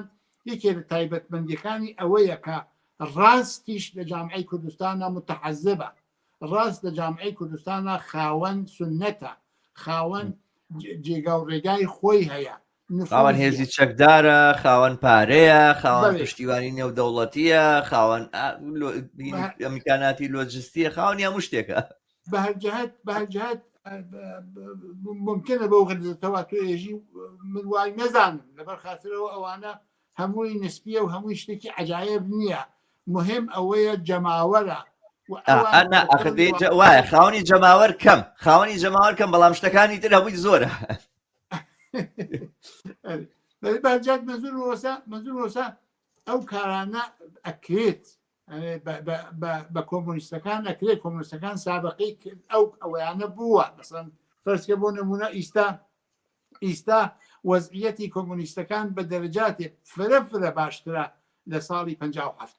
یەکێ لە تایبەتمەندیەکانی ئەوەیە کە ڕاستیش لە جامعەی کوردستانە متحەزبە ڕاست لە جامعەی کوردستانە خاوەن سنەتە خاوەن جێگا و ڕێگای خۆی هەیە خاوەن هێزی چەکدارە خاوەن پارەیە خاوەن پشتیوانی نێودەوڵەتیە خاوەن ئەمیکاناتی لۆجستیە خاوەنی هەموو شتێکە بەهەرجهت بەهەرجهت ممکنە بەو غەرزەتەوە تۆ ئێژی من وای نەزانم لەبەر خاترەوە ئەوانە هەمووی نسبیە و هەمووی شتێکی عجایب نییە مهم ئەوەیە جەماوەرە وایە خاوەنی جەماوەر کەم خاوەنی جەماوەر کەم بەڵام شتەکانی تر هەمووی زۆرە باجات مەزور وەسا مەزور وەسا ئەو کارانە ئەکرێت بە کۆمۆنیستەکان ئەکرێت کۆمۆنیستەکان سابقی ئەو ئەویانە بووە مەسەن فەرسکە بۆ نمونە ئیستا ئیستا وەزعیەتی کۆمۆنیستەکان بە دەرەجاتێک فرە فرە باشترە لە ساڵی 57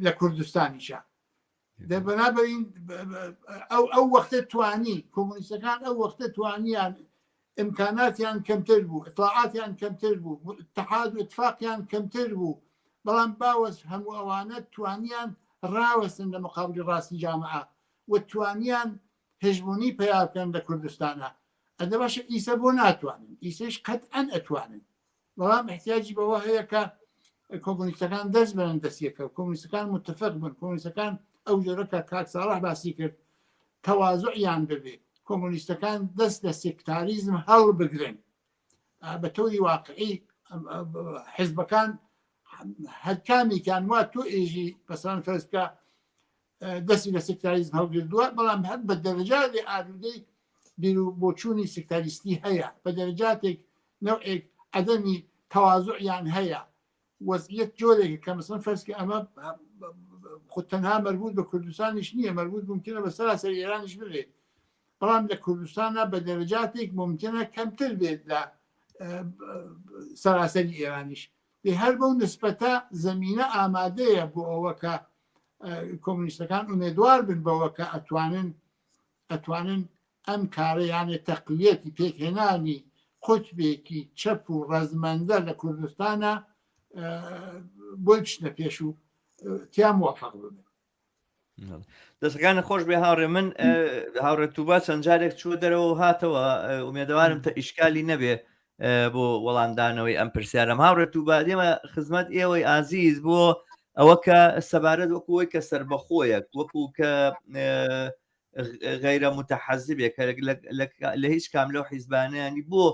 لە کوردستانیشە دەبنابین ئەو ئەو وەختە توانی کۆمۆنیستەکان ئەو وەختە توانیان ئیمکاناتیان کەمتر بوو ئیتڵاعاتیان کەمتر بوو اتحاد و اتفاقیان کەمتر بوو بەڵام باوەس هەموو ئەوانە توانیان ڕاوەستن لە مقابلی ڕاستی جامعە و توانیان هژمونی پیا بکەن لە کوردستانە ئەدە باشە ئیسە بۆ ناتوانن ئیسەش قەتئەن ئەتوانن بەڵام احتیاجی بەوە هەیە کە کۆمۆنیستەکان دەست بەرن دەستیەکە و کۆمۆنیستەکان متفق بن کۆمۆنیستەکان ئەو جۆرە کە کاک ساڵح باسی کرد تەوازعیان ببێ کۆمۆنیستەکان دەست لە سێکتاریزم هەڵبگرن بە تۆری واقعی حزبەکان هەرکامێکیان وا تۆ ئێژی پەسان فەرز بکە دەستی لە سکتاریزم هەڵگردووە بەڵام هەر بە دەرەجاێ ئالوودەی بیر و بۆچوونی سکتاریستی هەیە بە دەرەجاتێک نەوعێک عەدەمی تەوازعیان هەیە وەزعیەت جۆرێک کە مەسەن فەرز کە ئەمە خود تەنها مەربوط بە کوردستانیش نییە مەربوط ممکنە بە سەراسەر ئێرانیش ببێت بەڵام لە کوردستانە بە دەرەجاتێک ممکنە کەمتر بێت لە سەراسەری ئێرانیش هەر بەو نسبەتە زەمینە ئامادەیە بۆ ئەوە کە کۆمونیستەکان ئومێدوار بن بەوە کە ئەتوانن ئەتوانن ئەم کارە یانێ تەقویەتی پێکهێنانی قوتبێکی چەپ و ڕەزمەندە لە کوردستانە بۆی بچنە پێش و تیا موفق ببن. دەستەکانت خۆش بێ هاوڕێ من هاوڕێ توبا چەند جارێک چووە دەرەوە و هاتەوە ئومێدەوارم تە ئیشکالی نەبێ بۆ وەڵامدانەوەی ئەم پرسیارم هاوڕێ توبا دێمە خزمەت ئێوەی ئازیز بۆ ئەوە کە سەبارەت وەکوەی کە سربەخۆیەک وەکو کە غیرە متحەزبێک کە لە هیچ کام لەو حیزبانیانی بۆ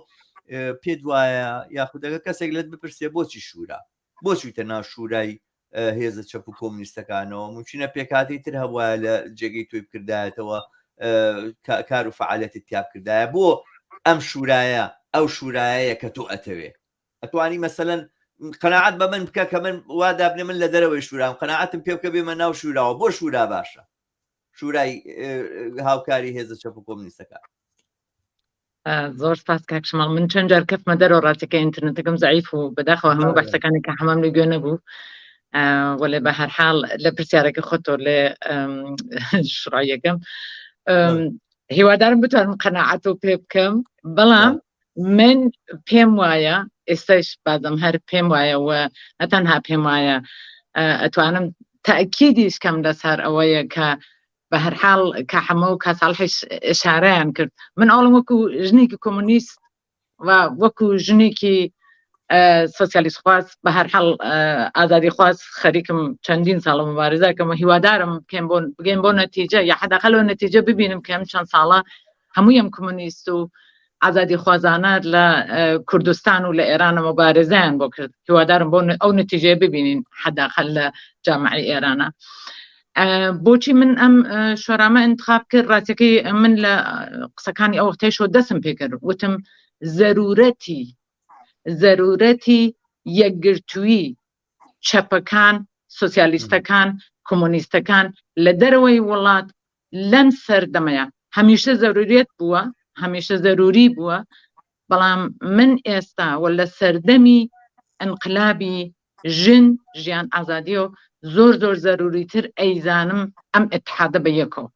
پێت وایە یاخودەکە کەسێک لەت بپرسێ بۆچی شوورا بۆ چویتە ناو شورای هێزە چەپ و کۆمنیستەکانەوە ممکنە پێکاتی تر هەبواە لە جێگەی تۆی بکردایەتەوە کار و فعالەتی تیا بکردایە بۆ ئەم شورایە ئەو شورایەیە کە تۆ ئەتەوێ ئەتوانی مەسەەن قەناعەت بە من بکە کە من وا دابنێ من لە دەرەوەی شورام قەناعەتم پێ بکە بێمە ناو شوراوە بۆ شورا باشە شورای هاوکاری هێزە چەپ و کۆمنیستەکان زۆر سپاس کاک شماڵ من چەند جار کەفتمە دەرەوە ڕاستەکە ئینتەرنێتەکەم زەعیف و بەداخەوە هەموو بەحسەکانی کە حەمام لێ گوێ نەبوو وەلێ بە هەر حاڵ لە پرسیارەکە خۆتۆ لێ شڕایەکەم هیوادارم بتوانم قەناعەت و پێ بکەم بەڵام من پێم وایە ئێستاش بازم هەر پێم وایە و نەتەنها پێم وایە ئەتوانم تاکیدیش کەم لەسەر ئەوەیە کە بە هەر حاڵ کا حەمە و کا ساڵحیش ئشارەیان کرد من ئەوڵم وەکو ژنێکی کۆمۆنیست و وەکو ژنێکی سۆسیالیست خواز بە هەر حاڵ ئازادی خواز خەریکم چەندین ساڵە مبارزەکەم و هیوادارم بکەم بۆ بگەین بۆ نەتیجە یا حداقل و نەتیجە ببینم کە ئەم چەند ساڵە هەموویم کۆمۆنیست و ئازادی خوازانە لە کوردستان و لە ئێرانە مبارزەیان بۆ کرد هیوادارم بۆ ئەو نەتیجەیە ببینین حداقل لە جامعی ئێرانە بۆچی من ئەم شۆرامە انتخاب کرد ڕاستەکەی من لە قسەکانی ئەو وەختەیشەوە دەسم پێکرد وتم زەرورەتی زەرورەتی یەکگرتووی چەپەکان سوسیالیستەکان کۆمۆنیستەکان لە دەرەوەی وڵات لەم سەردەمەیە هەمیشە زەروریەت بووە هەمیشە زەروری بووە بەڵام من ئێستا و لە سەردەمی ئینقلابی ژن ژیان ئازادیەوە زۆر زۆر زەروریتر ئەیزانم ئەم ئیتحادە بە یەکەوە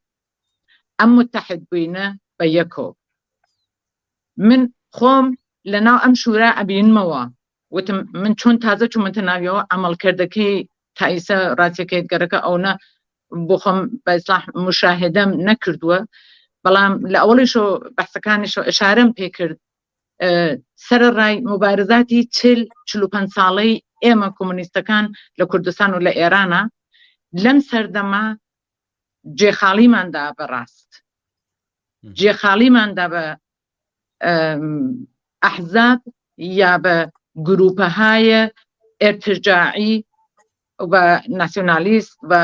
ئەم متحد بووینە بە یەکەوە من خۆم لەناو ئەم شورا ئەبینمەوە وتم من چۆن تازە چوومەتە ناویەوە عەمەڵکردەکەی تا ئیسە ڕاستیەکەیت گەرەکە ئەونە بۆ خۆم بە ئیسلاح مشاهدەم نەکردووە بەڵام لە ئەوڵیشۆ بەحسەکانیشەوە ئشارەم پێکرد سەرەڕای مبارزاتی چل 45 ساڵەی ئێمە کۆمۆنیستەکان لە کوردستان و لە ئێرانە لەم سەردەمە جێخاڵیماندا بە ڕاست جێخاڵیماندا بە ئەحزاب یا بە گروپەهایە ئێرتجاعی و ناسیۆنالیست بە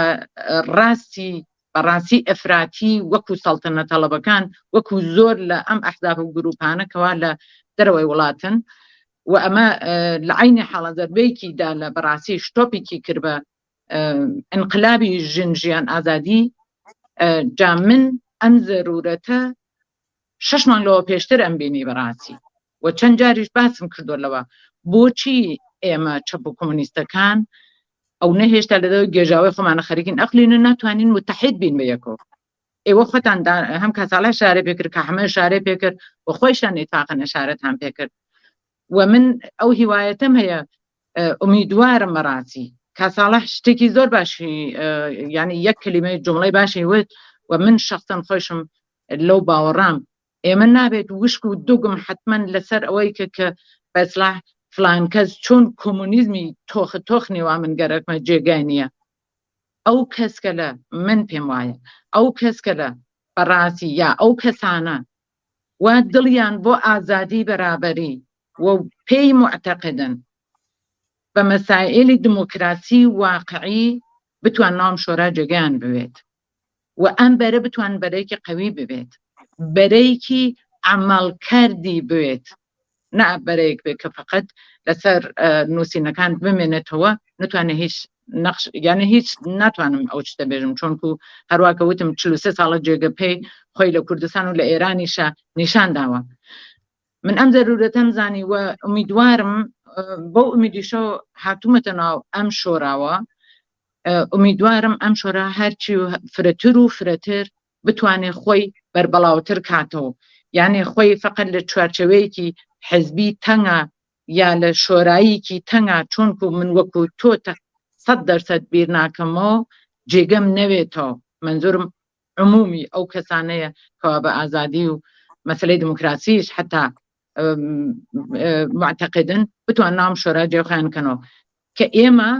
ڕاستی بەڕاستی ئەفراتی وەکو سەڵتەنە تەڵەبەکان وەکو زۆر لە ئەم ئەحزاب و گروپانە کەوا لە دەرەوەی وڵاتن و ئەمە لە عینی حاڵە زەربەیەکی دا لە بەڕاستی شتۆپێکی کرد بە ئینقلابی ژن ژیان ئازادی جا من ئەم زەرورەتە شەش مانگ لەوە پێشتر ئەم بینی بەڕاستی و چەند جاریش باسم کردووە لەوە بۆچی ئێمە چەپ و کۆمۆنیستەکان ئەو نەهێشتا لە دەوە گێژاوی خۆمانە خەریکین ئەقلین و ناتوانین متحد بین بە یەکەوە ئێوە خۆتان هەم کاساڵە شارێ پێکرد کە حەمە شارێ پێکرد و خۆیشتان ئیتفاقن ئەشارەتان پێکرد و من ئەو هیوایەتم هەیە ئومیدوارم بەڕاستی کاساڵح شتێکی زۆر باشی ینی یەک کللیمەی جمڵەی باشی وت و من شخصەن خۆشم لەو باوەڕام ئێمە نابێت وشک و دوگم حتمما لەسەر ئەوەی کە کە بەسلاح فلان کەس چۆن کۆمۆنیزمی تۆخ تۆخ نێوا من گەرەکمە جێگای نییە ئەو کەسکە لە من پێم وایە ئەو کەسکە لە بەڕاستی یا ئەو کەسانە وا دڵیان بۆ ئازادی بەرابەری و پێی موعتەقدن بە مەسائیلی دموکراسی واقعی بتوان ناوم شۆرا جێگەیان بوێت و ئەم بەرە بتوان بەرەیەکی قەوی ببێت بەرەیەکی عەمەڵکەردی بوێت نا بەرەیەک بێت کە فقط لەسەر نووسینەکان بمێنێتەوە نتوانێت هیچ نەخش یانە هیچ ناتوانم ئەو شتە بێژم چۆنکو هەروواکە وتم 43 ساڵە جێگە پێی خۆی لە کوردستان و لە ئێرانیشە نیشان داوە من ئەم زەرورەتەم زانی و ئومیدوارم بەو ئومیدیشە هاتوومەتە ناو ئەم شۆراوە ئومیدوارم ئەم شۆرا هەرچی فرەتر و فرەتر بتوانێ خۆی بەربەڵاوتر کاتەوە یانێ خۆی فقط لە چوارچەوەیەکی حزبی تەنگە یا لە شۆراییکی تەنگا چۆنکو من وەکو تۆ سەد دەرسەد بیر ناکەمەوە جێگەم نەوێتەوە منزورم عمومی ئەو کەسانەیە کەوا بە ئازادی و مەسلەی دموکراسیش حتا معتەقدن بتوان نام شۆرا جێخیان کەنەوە کە ئێمە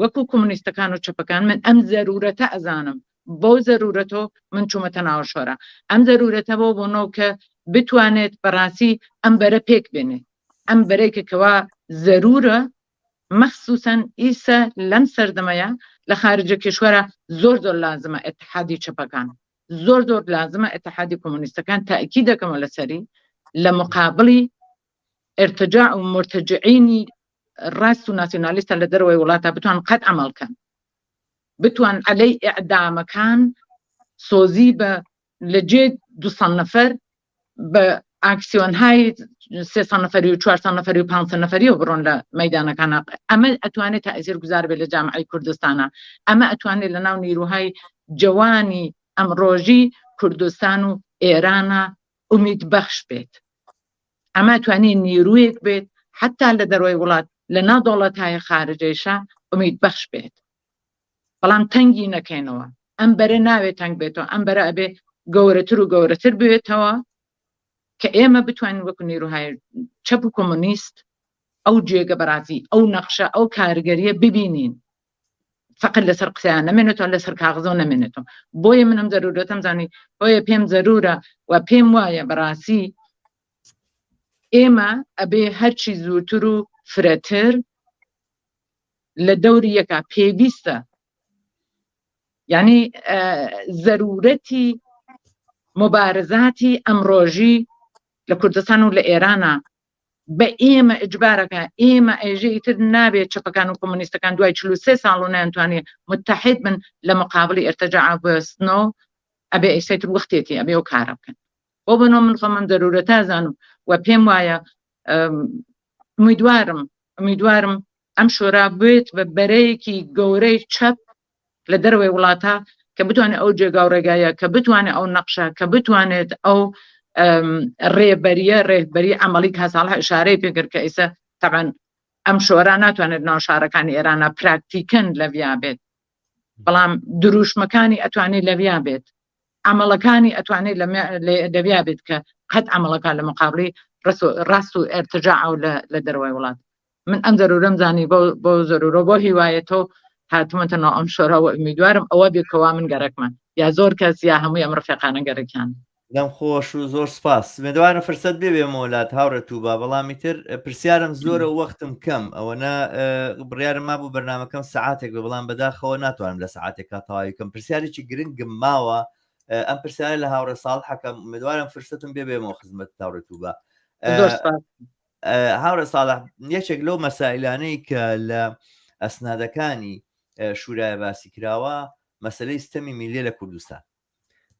وەکو کۆمۆنیستەکان و چەپەکان من ئەم زەرورەتە ئەزانم بەو زەرورەتۆ من چوومەتە ناو شۆرا ئەم زەرورەتە بۆ بۆنەوە کە بتوانێت بەڕاستی ئەم بەرە پێک بێنێت ئەم بەرەی کە کەوا زەرورە مەخسوسەن ئیسە لەم سەردەمەیە لە خارجە کیشوەرە زۆر زۆر لازمە ئیتحادی چەپەکان زۆر زۆر لازمە ئیتحادی کۆمۆنیستەکان تاکی دەکەمە لەسەری لە مقابلی ارتجاع و مرتجعینی ڕاست و ناسیۆنالیستە لە دەرەوەی وڵاتە بتوان قەت عمل کەن بتوان عەلەی ئیعدامەکان سۆزی بە لە جێ 200 نەفەر بە ئاکسیۆنهای 300 نەفەری و 400 نەفەری و 500 نەفەریەوە بڕۆن لە مەدانەکانە ئەمە ئەتوانێت تائسیر گوزار بێت لە جامعی کوردستانە ئەمە ئەتوانێت لە ناو نیروهای جوانی ئەمڕۆژی کوردستان و ئێرانە ئومید بەخش بێت ئەمە توانێت نیرویەک بێت حتا لە دەرەوەی وڵات لە ناو دەوڵەتهای خارجەیشا ئومید بەخش بێت بەڵام تەنگی نەکەینەوە ئەم بەرە ناوێت تەنگ بێتەوە ئەم بەرە ئەبێ گەورەتر و گەورەتر بێتەوە کە ئێمە بتوانین وەکو نیروهای چەپ و کۆمۆنیست ئەو جێگە بەڕازی ئەو نەخشە ئەو کارگەریە ببینین فقط لەسەر قسەیان نەمێنێتەوە لەسەر کاغزەوە نەمێنێتەوە بۆیە منم زەرورەتەم زانی بۆیە پێم زەرورە و پێم وایە بەڕاستی ئێمە ئەبێ هەرچی زووتر و فرەتر لە دەوری یەکا پێویستە یعنی زەرورەتی مبارزاتی ئەمڕۆژی لە کوردستان و لە ئێرانە بە ئێمە ئیجبارەکە ئێمە ئێژێ ئیتر نابێت چەپەکان و کۆمۆنیستەکان دوای 43 ساڵ و نەیانتوانی متحد بن لە مقابلی ئێرتەجاع بوەستنەوە ئەبێ ئێستا تر وەختێتی ئەبێ ئەو کارە بکەن بۆ بنۆ من خۆمم زەرورەتە زانم و پێم وایە امیدوارم امیدوارم. ئەم شۆرا بێت بە بەرەیەکی گەورەی چەپ لە دەرەوەی وڵاتە کە بتوانێت ئەو جێگا و ڕێگایە کە بتوانێت ئەو نەقشە کە بتوانێت ئەو ڕێبەریە ڕێبەری عملی کە ساڵح ئشارەی پێکرد کە ئیسە تەبعەن ئەم شۆرا ناتوانێت ناو شارەکانی ئێرانە پراکتیکەن لەویا بێت بەڵام دروشمەکانی ئەتوانێت لەویا بێت عملەکانی ئەتوانێت لەویا بێت کە قەت عملەکان لە مقابلی ڕاست و ئەرتجاع و لە دەرەوەی وڵات من ئەم زەرورەم زانی بۆ بۆ زەرورە بۆ هیوایەتەوە هاتمەتە ناو ئەم شۆراوە ئومیدوارم ئەوە بێ کەوا من گەرەکمە یا زۆر کەس یا هەمووی ئەم ڕفێقانە گەرەکیان. دەم خۆش و زۆر سپاس مێدوارم فرسەت بێ بێمەوە لات هاوڕێ توبا بەڵام ئیتر پرسیارم زۆرە و وەختم کەم ئەوەنە بڕیارم مابوو بەرنمەکەم سەعاتێک بێ بەڵام بەداخەوە ناتوانم لە سەعاتێکا تەواوی کەم پرسیارێکی گرنگم ماوە ئەم پرسیارە لە هاوڕێ ساڵحەکەم مێدوارم فرسەتم بێ بێمەوە خزمەت هاوڕێ توبا زۆر سپاس هاوڕێ ساڵح یەکێک لەو مەسائلانەی کە لە ئەسنادەکانی شورایە باسی کراوە مەسلەی ستەمی میلیە لە کوردستان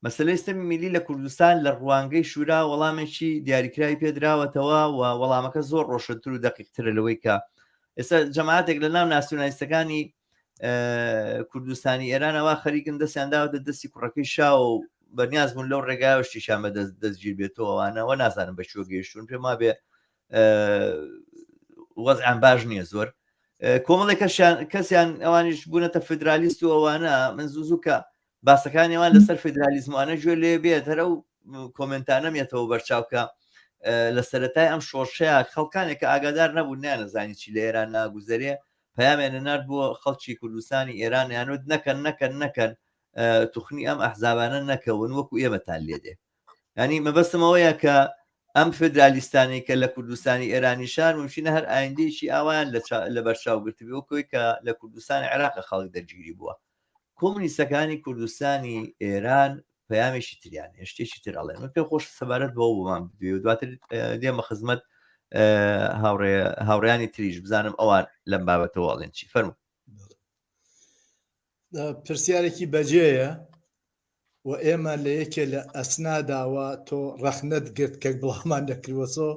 مەسلەی ستەمی میلی لە کوردستان لە ڕوانگەی شورا وەڵامێکی دیاریکراوی پێدراوەتەوە و وەڵامەکە زۆر ڕۆشنتر و دەقیقترە لەوەی کە ئێستا جەماعەتێک لە ناو ناسیۆنالیستەکانی کوردستانی ئێرانەوە خەریکن دەستیان داوەتە دەستی کوڕەکەی شاوە و بەنیاز بوون لەو ڕێگایەوە شتیشان بە دەست دەستگیر بێتەوە ئەوانەوە نازانم بە کوێ گەیشتوون پێم وابێ وەزعیان باش نییە زۆر کۆمەڵێک کەشیان کەسیان ئەوانیش بوونەتە فدرالیست و ئەوانە من زوو زوو کە باسەکانی ئەوان لەسەر فیدرالیزمانە گوێ لێ بێت هەر ئەو کۆمنتانەم یەتەوە بەرچاوکە لە سەرەتای ئەم شۆڕشەیە خەڵکانێک کە ئاگادار نەبوو نیانەزانی چی لە ئێران ناگوزەرێ پەیامیان نارد بۆ خەڵکی کوردستانی ئێران یانوت نەکەن نەکەن نەکەن توخنی ئەم ئەحزابانە نەکەون وەکو ئێمەتان لێدێ ینی مەبەستم ئەوەیە کە ئەم فدرالیستانەی کە لە کوردستانی ئێرانیشان ممکنە هەر ئایندەیەکی ئاوایان لە بەرچاو گرتبێ وەکۆی کە لە کوردستانی عێراق خەڵک دەرگیری بووە کۆمونیستەکانی کوردستانی ئێران پەیامێکی تریان هەیە شتێکی تر ئەڵێن من پێم خۆش سەبارەت بەوە بۆمان بدوێ و دواتر دێمە خزمەت هاوڕێ هاوڕیانی تریش بزانم ئەوان لەم بابەتەوە ئەڵێن چی فەرموو. پرسیارێکی بەجێیە و ئێمە لە یەکێ لە ئەسناداوە تۆ ڕەخنەت گرت کە بڵاومان نەکردوەسۆ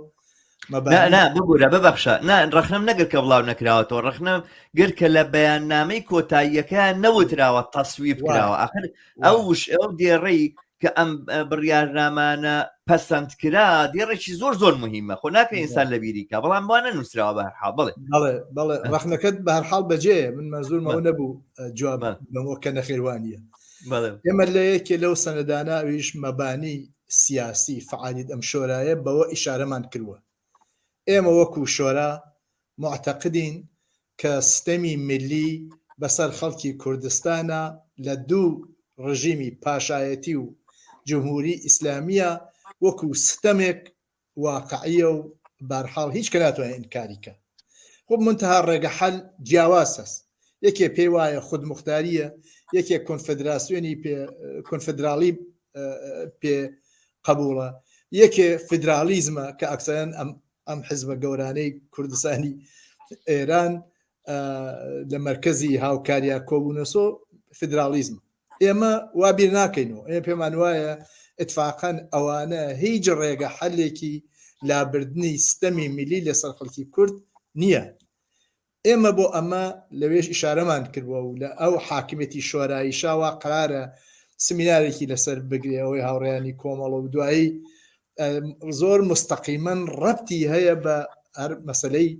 نا ببوورە ببەخشە نا ڕەخنەم نەگرت کە بڵاو نەکراوەتەوە ڕەخنەم گرت کە لە بەیاننامەی کۆتاییەکەیان نەوتراوە تەسویب کراوە ئاخر ئەو وش ئەو دێڕەی کە ئەم بڕیارنامانە پەسەند کرا دێڕێکی زۆر زۆر مهمە خۆ ناکرێ ئینسان لە بیری کا بەڵام وا نەنووسراوە بە هەر حاڵ بەڵێ بەڵێ بەڵێ ڕەخنەکەت بە هەر حاڵ بەجێیە من مەنزوورم ئەوە نەبوو جواب بەمەوە کە نەخێر وا نییە ئێمە لە یەکێ لەو سەنەدانە ئەویش مەبانی سیاسی فعالیت ئەم شۆرایە بەوە ئیشارەمان کردووە ئێمە وەکو شۆرا موعتەقدین کە ستەمی میللی بەسەر خەڵکی کوردستانا لە دوو ڕژیمی پاشایەتی و جمهوری ئیسلامییا وەکو ستەمێک واقعیە و بارحاڵ هیچ کە ناتوانێت ئینکاری کە. خب منتها ڕێگە حەل جیاواز هەس. یەکێ پێی وایە خودموختارییە، یەکێ کۆنفدراسیۆنی پێ کۆنفدراڵی پێ قەبووڵە، یەکێ فیدراڵیزمە کە ئەکسەرەن ئەم ئەم حزبە گەورانەی کوردستانی ئێران لە مەرکەزی هاوکاریا کۆبوونەسۆ فیدراڵیزم ئێمە وا بیر ناکەینەوە ئێمە پێمان وایە ئیتفاقەن ئەوانە هیچ ڕێگە حەلێکی لابردنی ستەمی میلی لەسەر خەڵکی کورد نییە ئێمە بۆ ئەمە لەوێش ئیشارەمان کردووە و لە ئەو حاکمیەتی شۆراییشا وا قەرارە سمینارێکی لەسەر بگرێ ئەوەی هاوڕێیانی کۆمەڵە و دوایی زۆر مستەقیمەن ڕەبتی هەیە بە هەر مەسلەی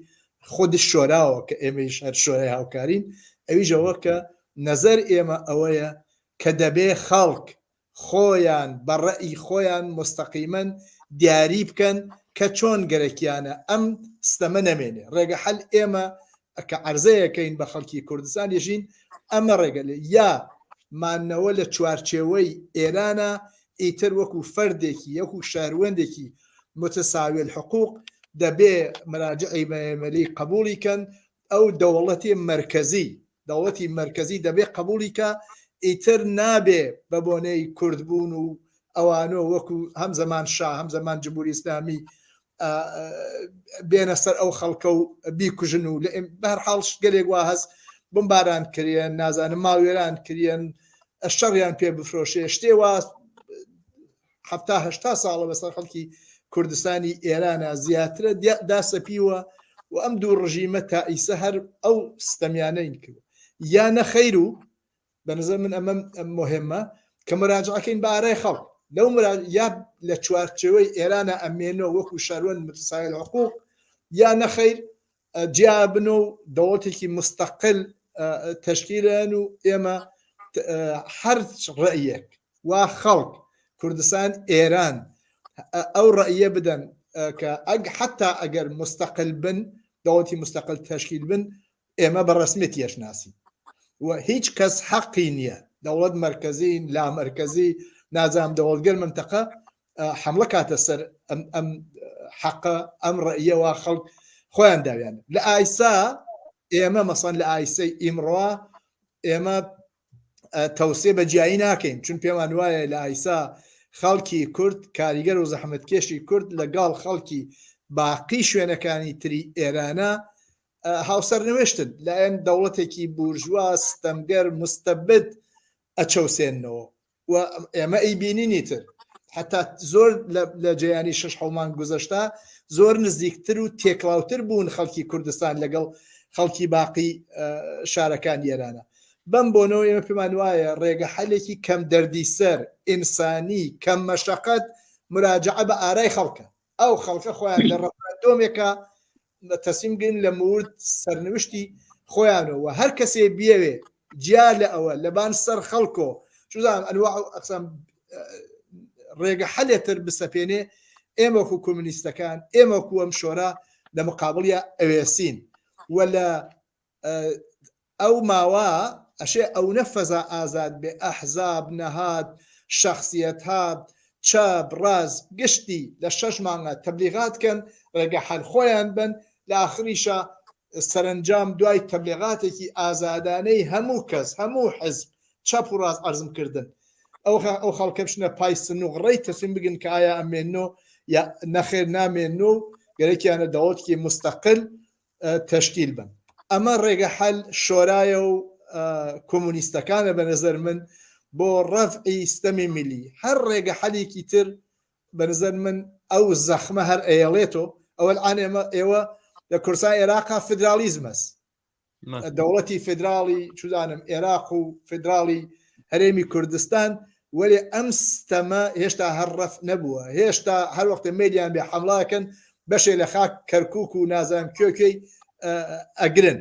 خودی شۆراوە کە ئێمەیش هەر شۆرای هاوکارین ئەویش ئەوە کە نەزەر ئێمە ئەوەیە کە دەبێ خەڵک خۆیان بە ڕەئی خۆیان موستەقیمەن دیاری بکەن کە چۆن گەرەکیانە ئەم ستەمە نەمێنێ. ڕێگە حەل ئێمە کە عەرزەیەکەین بە خەڵکی کوردستان یەژین ئەمە ڕێگە لێ یا مانەوە لە چوارچێوەی ئێرانە ئیتر وەکو فەردێکی یەکو شاروەندێکی متساوی الحقوق دەبێ مراجعی بەینەلملەلی قەبوڵی کەن ئەو دەوڵەتی مەرکەزی دەوڵەتی مەرکەزی دەبێ قەبوڵی کا ئیتر نابێ بە بۆنەی کورد بوون و ئەوانۆ وەکو هەم زەمان شا هەم زەمان جمهوری ئیسلامی بێنە سەر ئەو خەڵکە و بیکوژن و لە بەهەرحاڵ شتگەلێک وا هەست بمباران کریەن نازانم ماڵوێران کریەن شەڕیان پێ بفرۆشێ شتێ وا 70 هەشتا ساڵە بەسەر خەڵکی کوردستانی ئێرانە زیاترە داسەپیوە. و ئەم دوو ڕژیمە تا ئیسە هەر ئەو ستەمیانەین کرد یا نەخەیر و بە نظر من ئەمە مهمە کە مراجعەکەین بە ئارای خەڵک لەو مرا یا لە چوارچێوەی ئێرانە ئەمێنەوە وەکو شەروەند متساوی الحقوق یا نەخەیر جیا بن و دەوڵەتێکی مستەقل تەشکیلن و ئێمە هەر ڕەئیەک وا خەڵک کوردستان ئێران ئەو ڕەئیە بدەن کە ئەگ حتا ئەگەر مستەقل بن دەوڵەتی مستەقل تەشکیل بن ئێمە بە ڕسمیەت یەشناسی و هیچ کەس حەقی نییە دەوڵەت مەرکەزی لا مەرکەزی نازام دەوڵگەر منتەقە حملە کاتە سەر ئەم ئەم حەقە ئەم ڕەئیەوە خەڵک خۆیان داویان لە ئایسا ئێمە مەسەن لە ئایسەی ئیمڕۆ ئێمە تەوسێ بە جیایی ناکەین چون پێمان وایە لە ئایسا خەڵکی کورد کاریگەر و زەحمەتکێشی کورد لەگەڵ خەڵکی باقی شوێنەکانی تری ئێرانە هاوسەرنوێشتن لایەن دەوڵەتێکی بورژوا ستەمگەر مستەبد ئەچەوسێننەوە و ئێمە ئەیبینین ئیتر حتا زۆر لە جەیانی شش حەومان گوزەشتا زۆر نزیکتر و تێکڵاوتر بوون خەڵکی کوردستان لەگەڵ خەڵکی باقی شارەکان ئێرانە بەم بۆنەوە ئێمە پێمان وایە ڕێگە حەلێکی کەم دەردی سەر ئینسانی کەم مەشەقەت مراجعە بە ئارای خەڵکە ئەو خەڵکە خۆیان لە ڕەفراندۆمێکا تەسلیم گرن لە مورد سەرنوشتی خۆیانەوە هەر کەسێ بیەوێ جیا لە ئەوە لەبان سەر خەڵکۆ چزانم ئەنواع و ئەقسام ڕێگە حەلێتر بسەپێنێ ئێمە وەکو کۆمونیستەکان ئێمە وەکو ئەم شۆرا لە مقابڵیا ئەوێسین و لە ئەو ماوە ئەشێ ئەونە فەزا ئازاد بێ ئەحزاب نەهاد شەخسیەتها چەپ ڕاست گشتی لە شەش مانگا تەبلیغات کەن ڕێگە حەل خۆیان بەن لە ئاخریشا سەرەنجام دوای تەبلیغاتێکی ئازادانەی هەموو کەس هەموو حزب چەپ و ڕاست عەرزم کردن ئەو ئەو خەڵکە بچنە پای سنوق ڕێی تەسلیم بگن کە ئایا ئەمێنۆ یا نەخێر نامێنۆ و گەرەکیانە دەوڵەتێکی مستەقل تەشکیل بن ئەمە ڕێگە حەل شۆرایە و کۆمونیستەکانە بە نظر من بۆ ڕەفعی ستەمی میلی هەر ڕێگە حەلێکی تر بە نظر من ئەو زەخمە هەر ئەیەڵێتۆ ئەوە الان ئێمە ئێوە لە کوردستان عێراقا فدرالیزمەس دەوڵەتی فدراڵی چزانم عێراق و فدراڵی هەرێمی کوردستان وەلێ ئەم ستەمە هێشتا هەر ڕەف نەبووە هێشتا هەر وەختە مەیلیان بێ حەمڵاکەن بەشێ لە خاک کەرکک و نازانم کوێ کوێی ئەگرن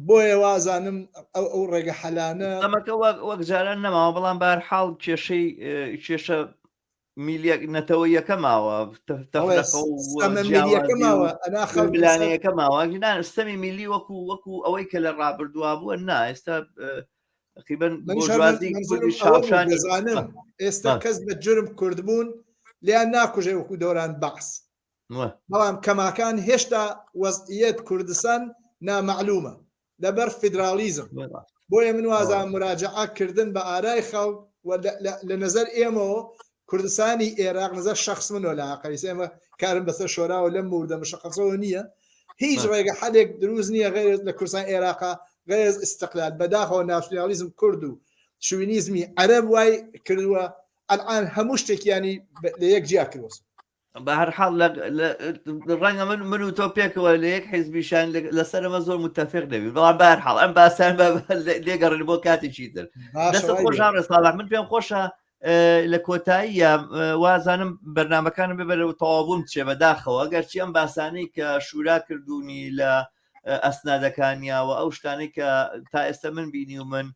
بۆیە وازانم ئەو ئەو ڕێگە حەلانە ئەمەکە وەک جاران نەماوە بەڵام بارحاڵ کێشەی کێشە میلیەک نەتەوەیەکە ماوە میلیەکە ماوە ئەنا خەڵکە ماوە ستەمی میلی وەکو وەکو ئەوەی کە لە ڕابردووا بووە نا ئێستا تقریبا دەزانم ئێستا کەس بە جرم کوردبوون لیان ناکوژێ وەکو دەوران بەعس بەڵام کەماکان هێشتا وەزعیەت کوردستان نامەعلومە لەبەر فیدراڵیزم بۆیە من وازان مراجعە کردن بە ئارای خەڵک و لە نظر ئێمەوە کوردستانی ئێراق نظر شخص منەوە لە عقلیس ئێمە کارم بەسەر شۆراوە لەم موردە مشخصەوە نییە هیچ ڕێگە حەلێک دروست نییە غێر لە کوردستان ئێراقا غێر استقلال بەداخەوە ناسیۆنالیزم کورد و شوینیزمی عەرەب وای کردووە ئەلان هەموو شتێکیانی لە یەک جیا کردووە بە هەر حاڵ ڕەنگە من من و تۆ پێکەوە لە یەک حیزبیشان لەسەر ئەمە زۆر متفق دەبین بەڵام بە هەر حاڵ ئەم باسان لێگەڕن بۆ کاتێکی تر دەست خۆش هاوڕێ ساڵح من پێم خۆشە لە کۆتاییە وازانم بەرنمەکانم ببەرەوە تەواوبوون چێ بەداخەوە گەرچی ئەم باسانەی کە شورا کردوونی لە ئەسنادەکانیاوە ئەو شتانەی کە تا ئێستا من بینی و من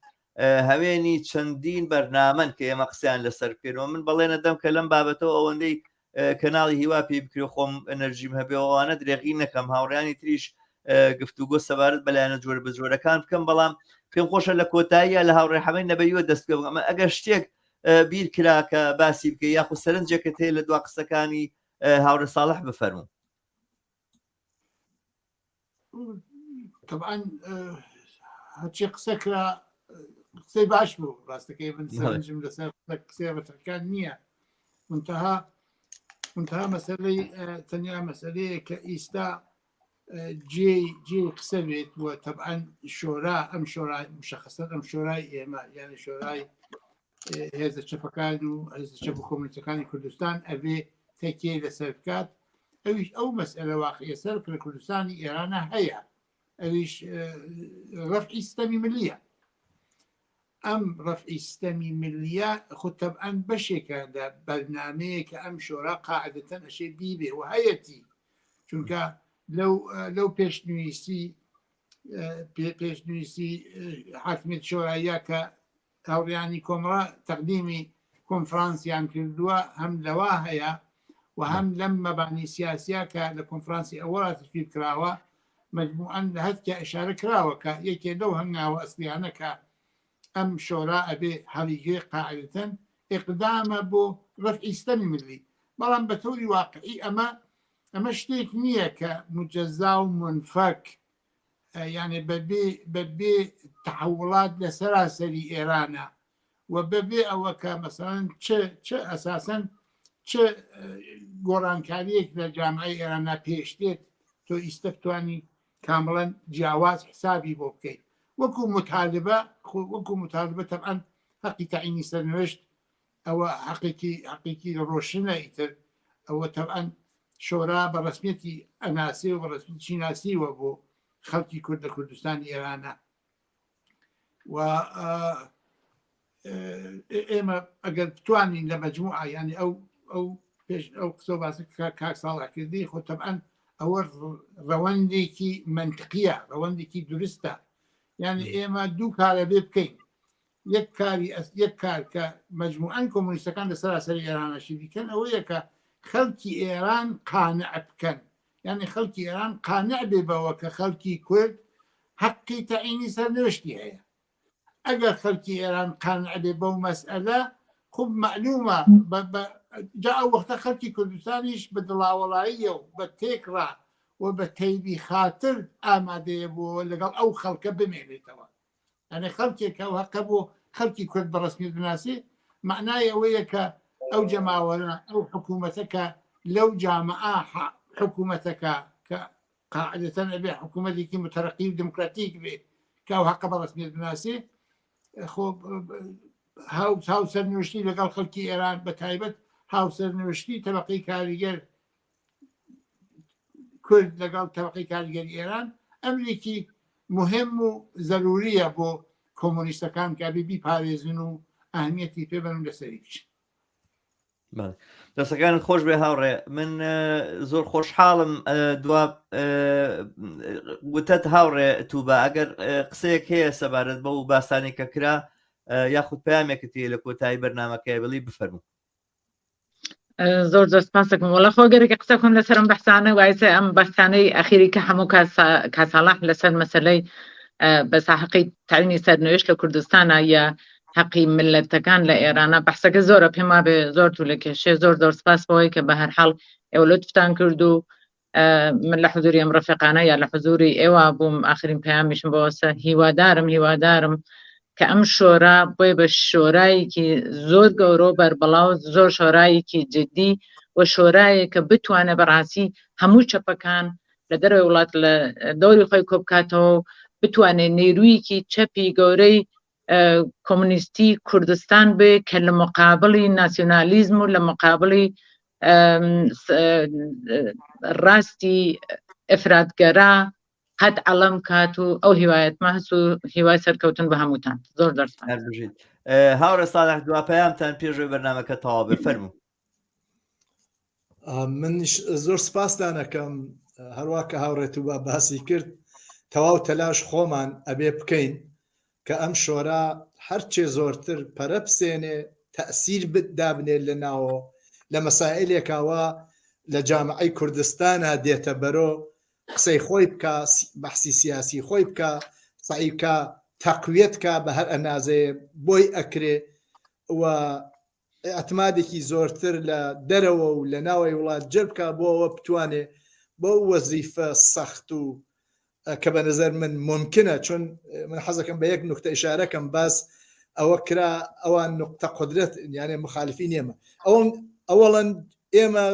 هەوێنی چەندین بەرنامەن کە ئێمە قسەیان لەسەر بکەین و من بەڵێنە دەم کە لەم بابەتەوە ئەوەندەی کەناڵی هیوا پێی بکرێ خۆم ئەنەرژیم هەبێ ئەوانە درێغی نەکەم هاوڕیانی تریش گفتوگۆ سەبارەت بەلایەنە جۆر بە جۆرەکان بکەم بەڵام پێم خۆشە لە کۆتاییە لە هاوڕێ حەمەی نەبەیوە دەست پێ بکەم ئەگەر شتێک بیر کرا کە باسی بکە یاخود سەرنجێکت هەیە لە دوا قسەکانی هاوڕێ ساڵح بفەرموو. طبعا هەرچی قسە کرا قسەی باش بوو ڕاستەکەی من سەرنجم لەسەر قسەی ڕەتەکان نییە منتها منتها مەسەلەی تەنیا مەسەلەیە کە ئیستا جێ جێ قسە بێت و تەبعەن شۆرا ئەم شۆرای مشخصەن ئەم شۆرای ئێمە یعنی شۆرای هێزە چەپەکان و هێزە چەپ و کۆمونیستەکانی کوردستان ئەبێ تەکیەی لەسەر بکات. ئەویش ئەو مەسئلە واقعیە سەر کە لە کوردستانی ئێرانە هەیە ئەویش ڕەفعی ستەمی ملیە ئەم ڕەفعی ستەمی ملیە خۆ تەبعەن بەشێکە لە بەرنامەیە کە ئەم شۆرا قاعدەتەن ئەشێ بیبێ و هەیەتی چونکە لەو لەو پێشنویسی پێشنویسی حاکمیت شۆراییە کە هاوڕیانی کۆمەڵە تەقدیمی کۆنفرانسیان کردووە هەم لەوا هەیە و هەم لەم مەبانی سیاسیە کە لە کۆنفرانسی ئەوەڵا تەسویب کراوە مجموعەن لە هەتکە ئشارە کراوە کە یەکێ لەو هەنگاوە ئەسلیانە کە ئەم شۆرا ئەبێ هەڵیگرێ قاعدەتەن ئقدامە بۆ ڕەفعی ستەمی ملی بەڵام بە تەوری واقعی ئەمە ئەمە شتێک نییە کە مجەزا و منفەک یانێ بەبێ بەبێ تحوڵات لە سەراسەری ئێرانە و بەبێ ئەوە کە مەسەڵەن چ چ ئەساسەن چ گۆڕانکاریەک لە جامعەی ئێرانە پێش دێت تۆ ئیستە بتانی کامڵەن جیاواز حسابی بۆ بکەیت وەکو مطالبە وەکو مطالبە تەبعەن حەقی تەعینی سەرنوێشت ئەوە حەقێکی حەقێکی ڕۆشنە ئیتر ئەوە تەبعەن شۆرا بە ڕسمیەتی ئەناسێ و بە ڕسمیەتی ناسیوە بۆ خەڵکی کورد لە کوردستانی ئێرانە و ئێمە ئەگەر بتوانین لە مەجموعە یعنی ئەو ئەو پێش ئەو قسە و باسە کە کاک ساڵح کردی خۆ تەبعەن ئەوە ڕەوەندێکی منطقیە ڕەوەندێکی دروستە یعنی ئێمە دوو کارە بێ بکەین یەک کاری ئەس یەک کار کە مەجموعەن کۆمۆنیستەکان لە سەراسەری ئێرانەشی بیکەن ئەوەیە کە خەڵکی ئێران قانع بکەن یعنی خەڵکی ئێران قانع بێ بەوە کە خەڵکی کورد حەقی تەعینی سەرنوێشتی هەیە ئەگەر خەڵکی ئێران قانع بێ بەو مەسئلە خوب مەعلومە جا ئەو وەختە خەڵکی کوردستانیش بە دڵاوەڵاییە و بە تێکڕا و بە تەیبی خاتر ئامادەیە بۆ لەگەڵ ئەو خەڵکە بمێنێتەوە یعنی خەڵکێک ئەو هەقە بۆ خەڵکی کورد بە ڕسمیت بناسی معنای ئەوەیە کە ئەو جەماوەرە ئەو حکوومەتە کە لەو جامعە حکوومەتەکە کە قاعدەتەن ئەبێ حکوومەتێکی متەرەقی و دموکراتیک بێ کە ئەو هەقە بە ڕسمیت بناسی خۆ هاوسەرنوشتی لەگەڵ خەڵکی ئێران بە تایبەت هاوسەرنوشتی تەبقەی کاریگەر کورد لەگەڵ تەبقەی کاریگەری ئێران ئەمرێکی مهم و زەروریە بۆ کۆمۆنیستەکان کە بێ بیپارێزن و ئەهمیەتی پێ بەن و لەسەری بچن. دەستەکانت خۆش بێ هاوڕێ من زۆر خۆشحاڵم دوا وتت هاوڕێ توبا ئەگەر قسەیەک هەیە سەبارەت بەو باسانێک کە کرا یاخود پامێکت هەیە لە کۆتایی بەرنمەکەی بڵی بفەرموو زۆر زۆر سپاسەکەم وەڵا خۆ گەرەکە قسە بکەم لەسەر ئەم بەحسانە وایسە ئەم بەحسانەی ئەخیری کە هەموو کاساڵح لەسەر مەسلەی بەسا حەقی تعینی سەرنوێشت لە کوردستانە یا حەقی ملەتەکان لە ئێرانە بەحسەکە زۆرە پێم وابێ زۆر تو لە کێشێ زۆر زۆر سپاس بۆی کە بە هەر حاڵ ئێوە لوتفتان کرد و من لە حزوری ئەم ڕەفیقانە یا لە حزوری ئێوە بووم ئاخرین پەیامیشم بۆسە هیوادارم هیوادارم کە ئەم شۆرا بۆی بە شۆرایەکی زۆر گەورە و بەربڵاو زۆر شۆرایەکی جدی و شۆرایەک کە بتوانێت بەڕاستی هەموو چەپەکان لە دەرەوەی وڵات لە دەوری خۆی کۆبکاتەوە و بتوانێت نێرویەکی چەپی گەورەی کۆمۆنیستی کوردستان بێ کە لە مقابلی ناسیۆنالیزم و لە مقابلی ڕاستی ئەفرادگەرا قەت عەڵەم کات و ئەو هیوایەتمە هەس و هیوای سەرکەوتن بە هەمووتان زۆر دەرسان بژیت هاوڕێ ساڵح دوا پەیامتان پێشەوەی بەرنامەکە تەواو بێ فەرموو منیش زۆر سپاستان ئەەکەم هەروە کە هاوڕێت و با باسی کرد تەواو تەلاش خۆمان ئەبێ بکەین کە ئەم شۆرا هەرچێ زۆرتر پەرە بسێنێ تەسیر دابنێت لە ناوە لە مەسائلێکاوە لە جامعەی کوردستانە دێتە بەرۆ قسەی خۆی بکا بەحسی سیاسی خۆی بکا سەعی بکا تەقویەت کا بە هەر ئەنازەیە بۆی ئەکرێ و ئیعتمادێکی زۆرتر لە دەرەوە و لە ناوەی وڵات جەلب کا بۆ ئەوە بتوانێ بەو وەزیفە سەخت و کە بە نظر من ممکنە چون من حەزەکەم بە یەک نوکتە ئشارەکەم باس ئەوە کرا ئەوان نقطە قدرت یانێ مخالفین ئێمە ئەوەن ئەوەڵەن ئێمە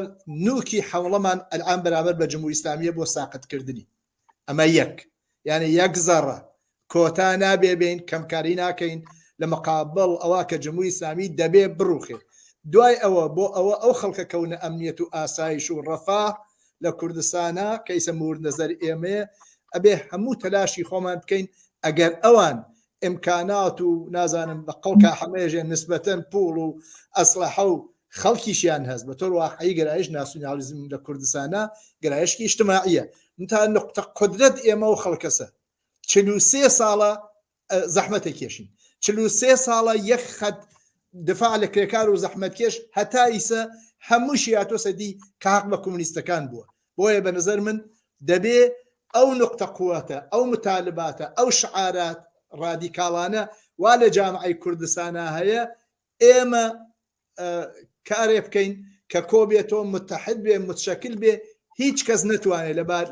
نوکی حەوڵەمان ئەلعام بەرامبەر بە جمهوری ئیسلامیە بۆ ساقتکردنی ئەمە یەک یعنی یەک زەڕە کۆتا نابێ بین کەمکاری ناکەین لە مقابل ئەوە کە جمهوری ئیسلامی دەبێ بڕوخێ دوای ئەوە بۆ ئەوە ئەو خەڵکە کەونە ئەمنیەت و ئاسایش و ڕەفا. لە کوردستانا کە ئیسە مورد نەزەر ئێمەیە ئەبێ هەموو تەلاشی خۆمان بکەین ئەگەر ئەوان ئیمکانات و نازانم بە قەوڵ کا حەمەیەژێ نسبەتەن پوڵ و ئەسلەحە و خەڵکیشیان هەست بە تۆر واقعی گەرایش ناسیونالیزم لە کوردستانا گەرایشکی ئیجتماعیە تا نقطە قدرەت ئێمە و خەڵکەسە 43 ساڵە زەحمەتە کێشین 43 ساڵە یەک خەت دفاع لە کرێکار و زەحمەتکێش هەتا ئیسە هەمووشی هاتۆسە دی کە حەق بە کۆمونیستەکان بووە بۆیە بە نظر من دەبێ ئەو نقطە قوتە ئەو متالباتە ئەو شعارات ڕادیکاڵانە وا لە جامعەی کوردستانا هەیە ئێمە کارێ بکەین کە کۆ بێتەوە متحد بێ متشکل بێ هیچ کەس نەتوانێت لەبار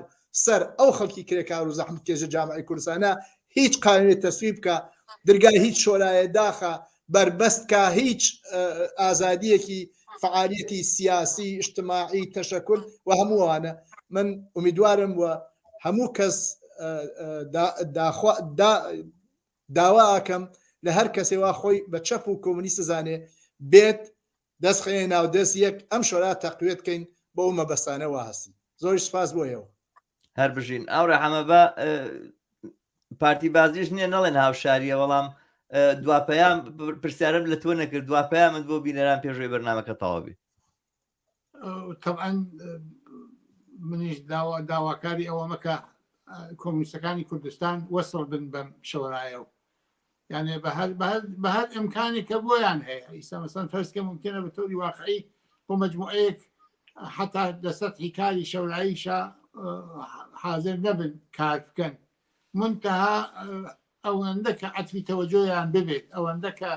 سەر ئەو خەڵکی کرێکار و زەحمەتکێشە جامعی کوردستانە هیچ قانونێ تەسویب بکا درگای هیچ شۆرایە داخە بەربەست کا هیچ ئازادیەکی فعالیەتی سیاسی اجتماعی تەشەکول و هەمووانە من ئومیدوارم و هەموو کەس داوا ئەکەم لە هەر کەسێ وا خۆی بە چەپ و کۆمونیست زانێ بێت دەست خەینە ناو دەست یەک ئەم شۆرا تەقویەت کەین بۆ ئەو مەبەستانە وا هەستی زۆریش سپاس بۆ ئێوە. هەر بژین ئاوڕێ حەمە بە پارتی بازیش نییە نەڵێن هاوشاریە بەڵام دوا پەیام پرسیارم لە تۆ نەکرد دوا پەیامت بۆ بینەران پێشوەی بەرنامەکە تەواو بی. طبعا منیش داوا داواکاری ئەوەمە کە کۆمونیستەکانی کوردستان وەسڵ بن بەم شۆرایەوە یانێ بە هەر بە هەر ئیمکانێک کە بۆیان هەیە ئیستا مەسەن فەرز کە ممکنە بە تۆری واقعی بۆ مجموعەیەک حتا لە سەتحی کاری شەوراییشە حاضر نەبن کار بکەن منتها ئەوەندە کە عەتفی تەوەجۆیان ببێت ئەوەندە کە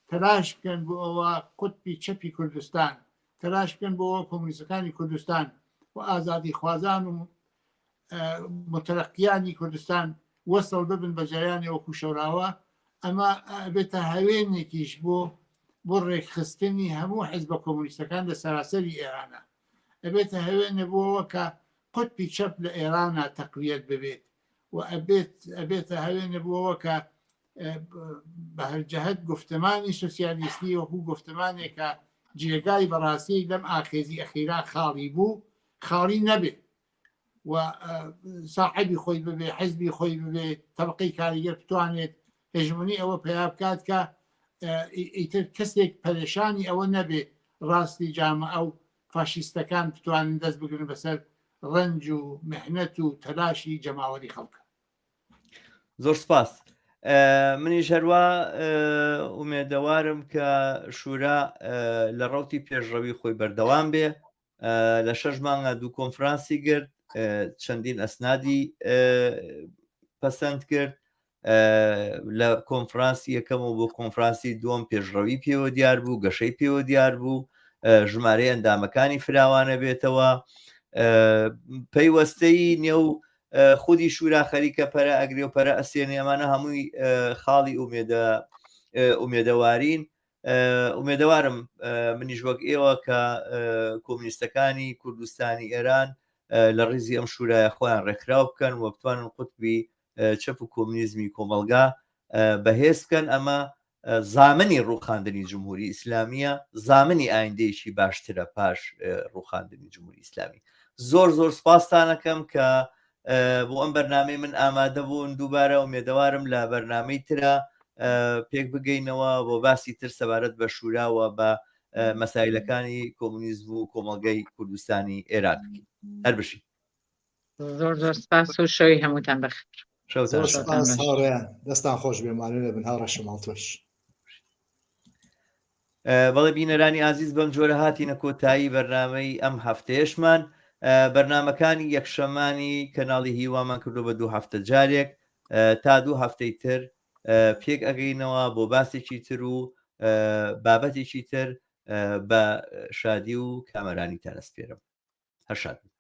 تەلاش بکەن بۆ ئەوە قوتبی چەپی کوردستان تەلاش بکەن بۆ کۆمونیستەکانی کوردستان و ئازادی خوازان و مترەقیانی کوردستان وەسڵ ببن بە جەریانی وەکو شۆراوە ئەمە ئەبێتە هەوێنێکیش بۆ بۆ ڕێکخستنی هەموو حزبە کۆمونیستەکان لە سەراسەری ئێرانە ئەبێتە هەوێنە بۆەوە کە قوتبی چەپ لە ئێرانە تەقویەت ببێت و ئەبێت ئەبێتە هەوێنە بۆەوە کە بە هەرجەهت گفتمانی سوسیالیستی وەکو گفتمانێکە جێگای بەڕاستی لەم ئاخێزی ئەخیرا خاڵی بوو خاڵی نەبێت و ساحەبی خۆی ببێ حزبی خۆی ببێ تەبقەی کاریگەر بتوانێت هێژمونی ئەوە پەیا بکات کە ئیتر کەسێک پەرێشانی ئەوە نەبێ ڕاستی جامە ئەو فاشیستەکان بتوانن دەست بگرن بەسەر ڕەنج و محنەت و تەلاشی جەماوەری خەڵکە. زۆر سپاس منیش هەروە ئومێدەوارم کە شورا لە ڕوتی پێشڕەوی خۆی بەردەوام بێ لە شەش مانگا دوو کۆنفرانسی گرت چەندین ئەسنادی پەسەند کرد لە کۆنفرانسی یەکەم و بۆ کۆنفرانسی دووەم پێشڕەوی پێوە دیار بوو گەشەی پێوە دیار بوو ژمارەی ئەندامەکانی فراوانە بێتەوە پەیوەستەی نێو خودی شورا خەریکە پەرە ئەگرێ و پەرە ئەسێنێ ئەمانە هەمووی خاڵی ئومێدە ئومێدەوارین ئومێدەوارم منیش وەک ئێوە کە کۆمونیستەکانی کوردستانی ئێران لە ڕیزی ئەم شورایە خۆیان ڕێکخراو بکەن و بتوانن قوتبی چەپ و کۆمونیزمی کۆمەڵگا بەهێز بکەن ئەمە زامنی ڕووخاندنی جمهوری ئیسلامیە زامنی ئایندەیەکی باشترە پاش ڕووخاندنی جمهوری ئیسلامی زۆر زۆر سپاستانەکەم کە بۆ ئەم بەرنامەی من ئامادە بوون دووبارە ئومێدەوارم لە بەرنامەی ترە پێک بگەینەوە بۆ باسی تر سەبارەت بە شوراوە بە مەسایلەکانی کۆمونیزم و کۆمەڵگەی کوردستانی ئێران بکەین هەر بژین زۆر زۆر سپاس و شەوی هەمووتان بەخێر زۆر سپاس هاوڕێیان دەستان خۆش بێ مانوو نەبن هاوڕێ شەماڵ تۆش بەڵێ بینەرانی ئازیز بەم جۆرە هاتینە کۆتایی بەرنامەی ئەم هەفتەیەشمان بەرنمەکانی یەکشەمانی کەناڵی هیوامان کردو بە دوو هەفتە جارێک تا دوو هەفتەی تر پێک ئەگەینەوە بۆ باسێکی تر و بابەتێکی تر بە شادی و کامەرانیتان ئەسپێرم هەر شاد بن.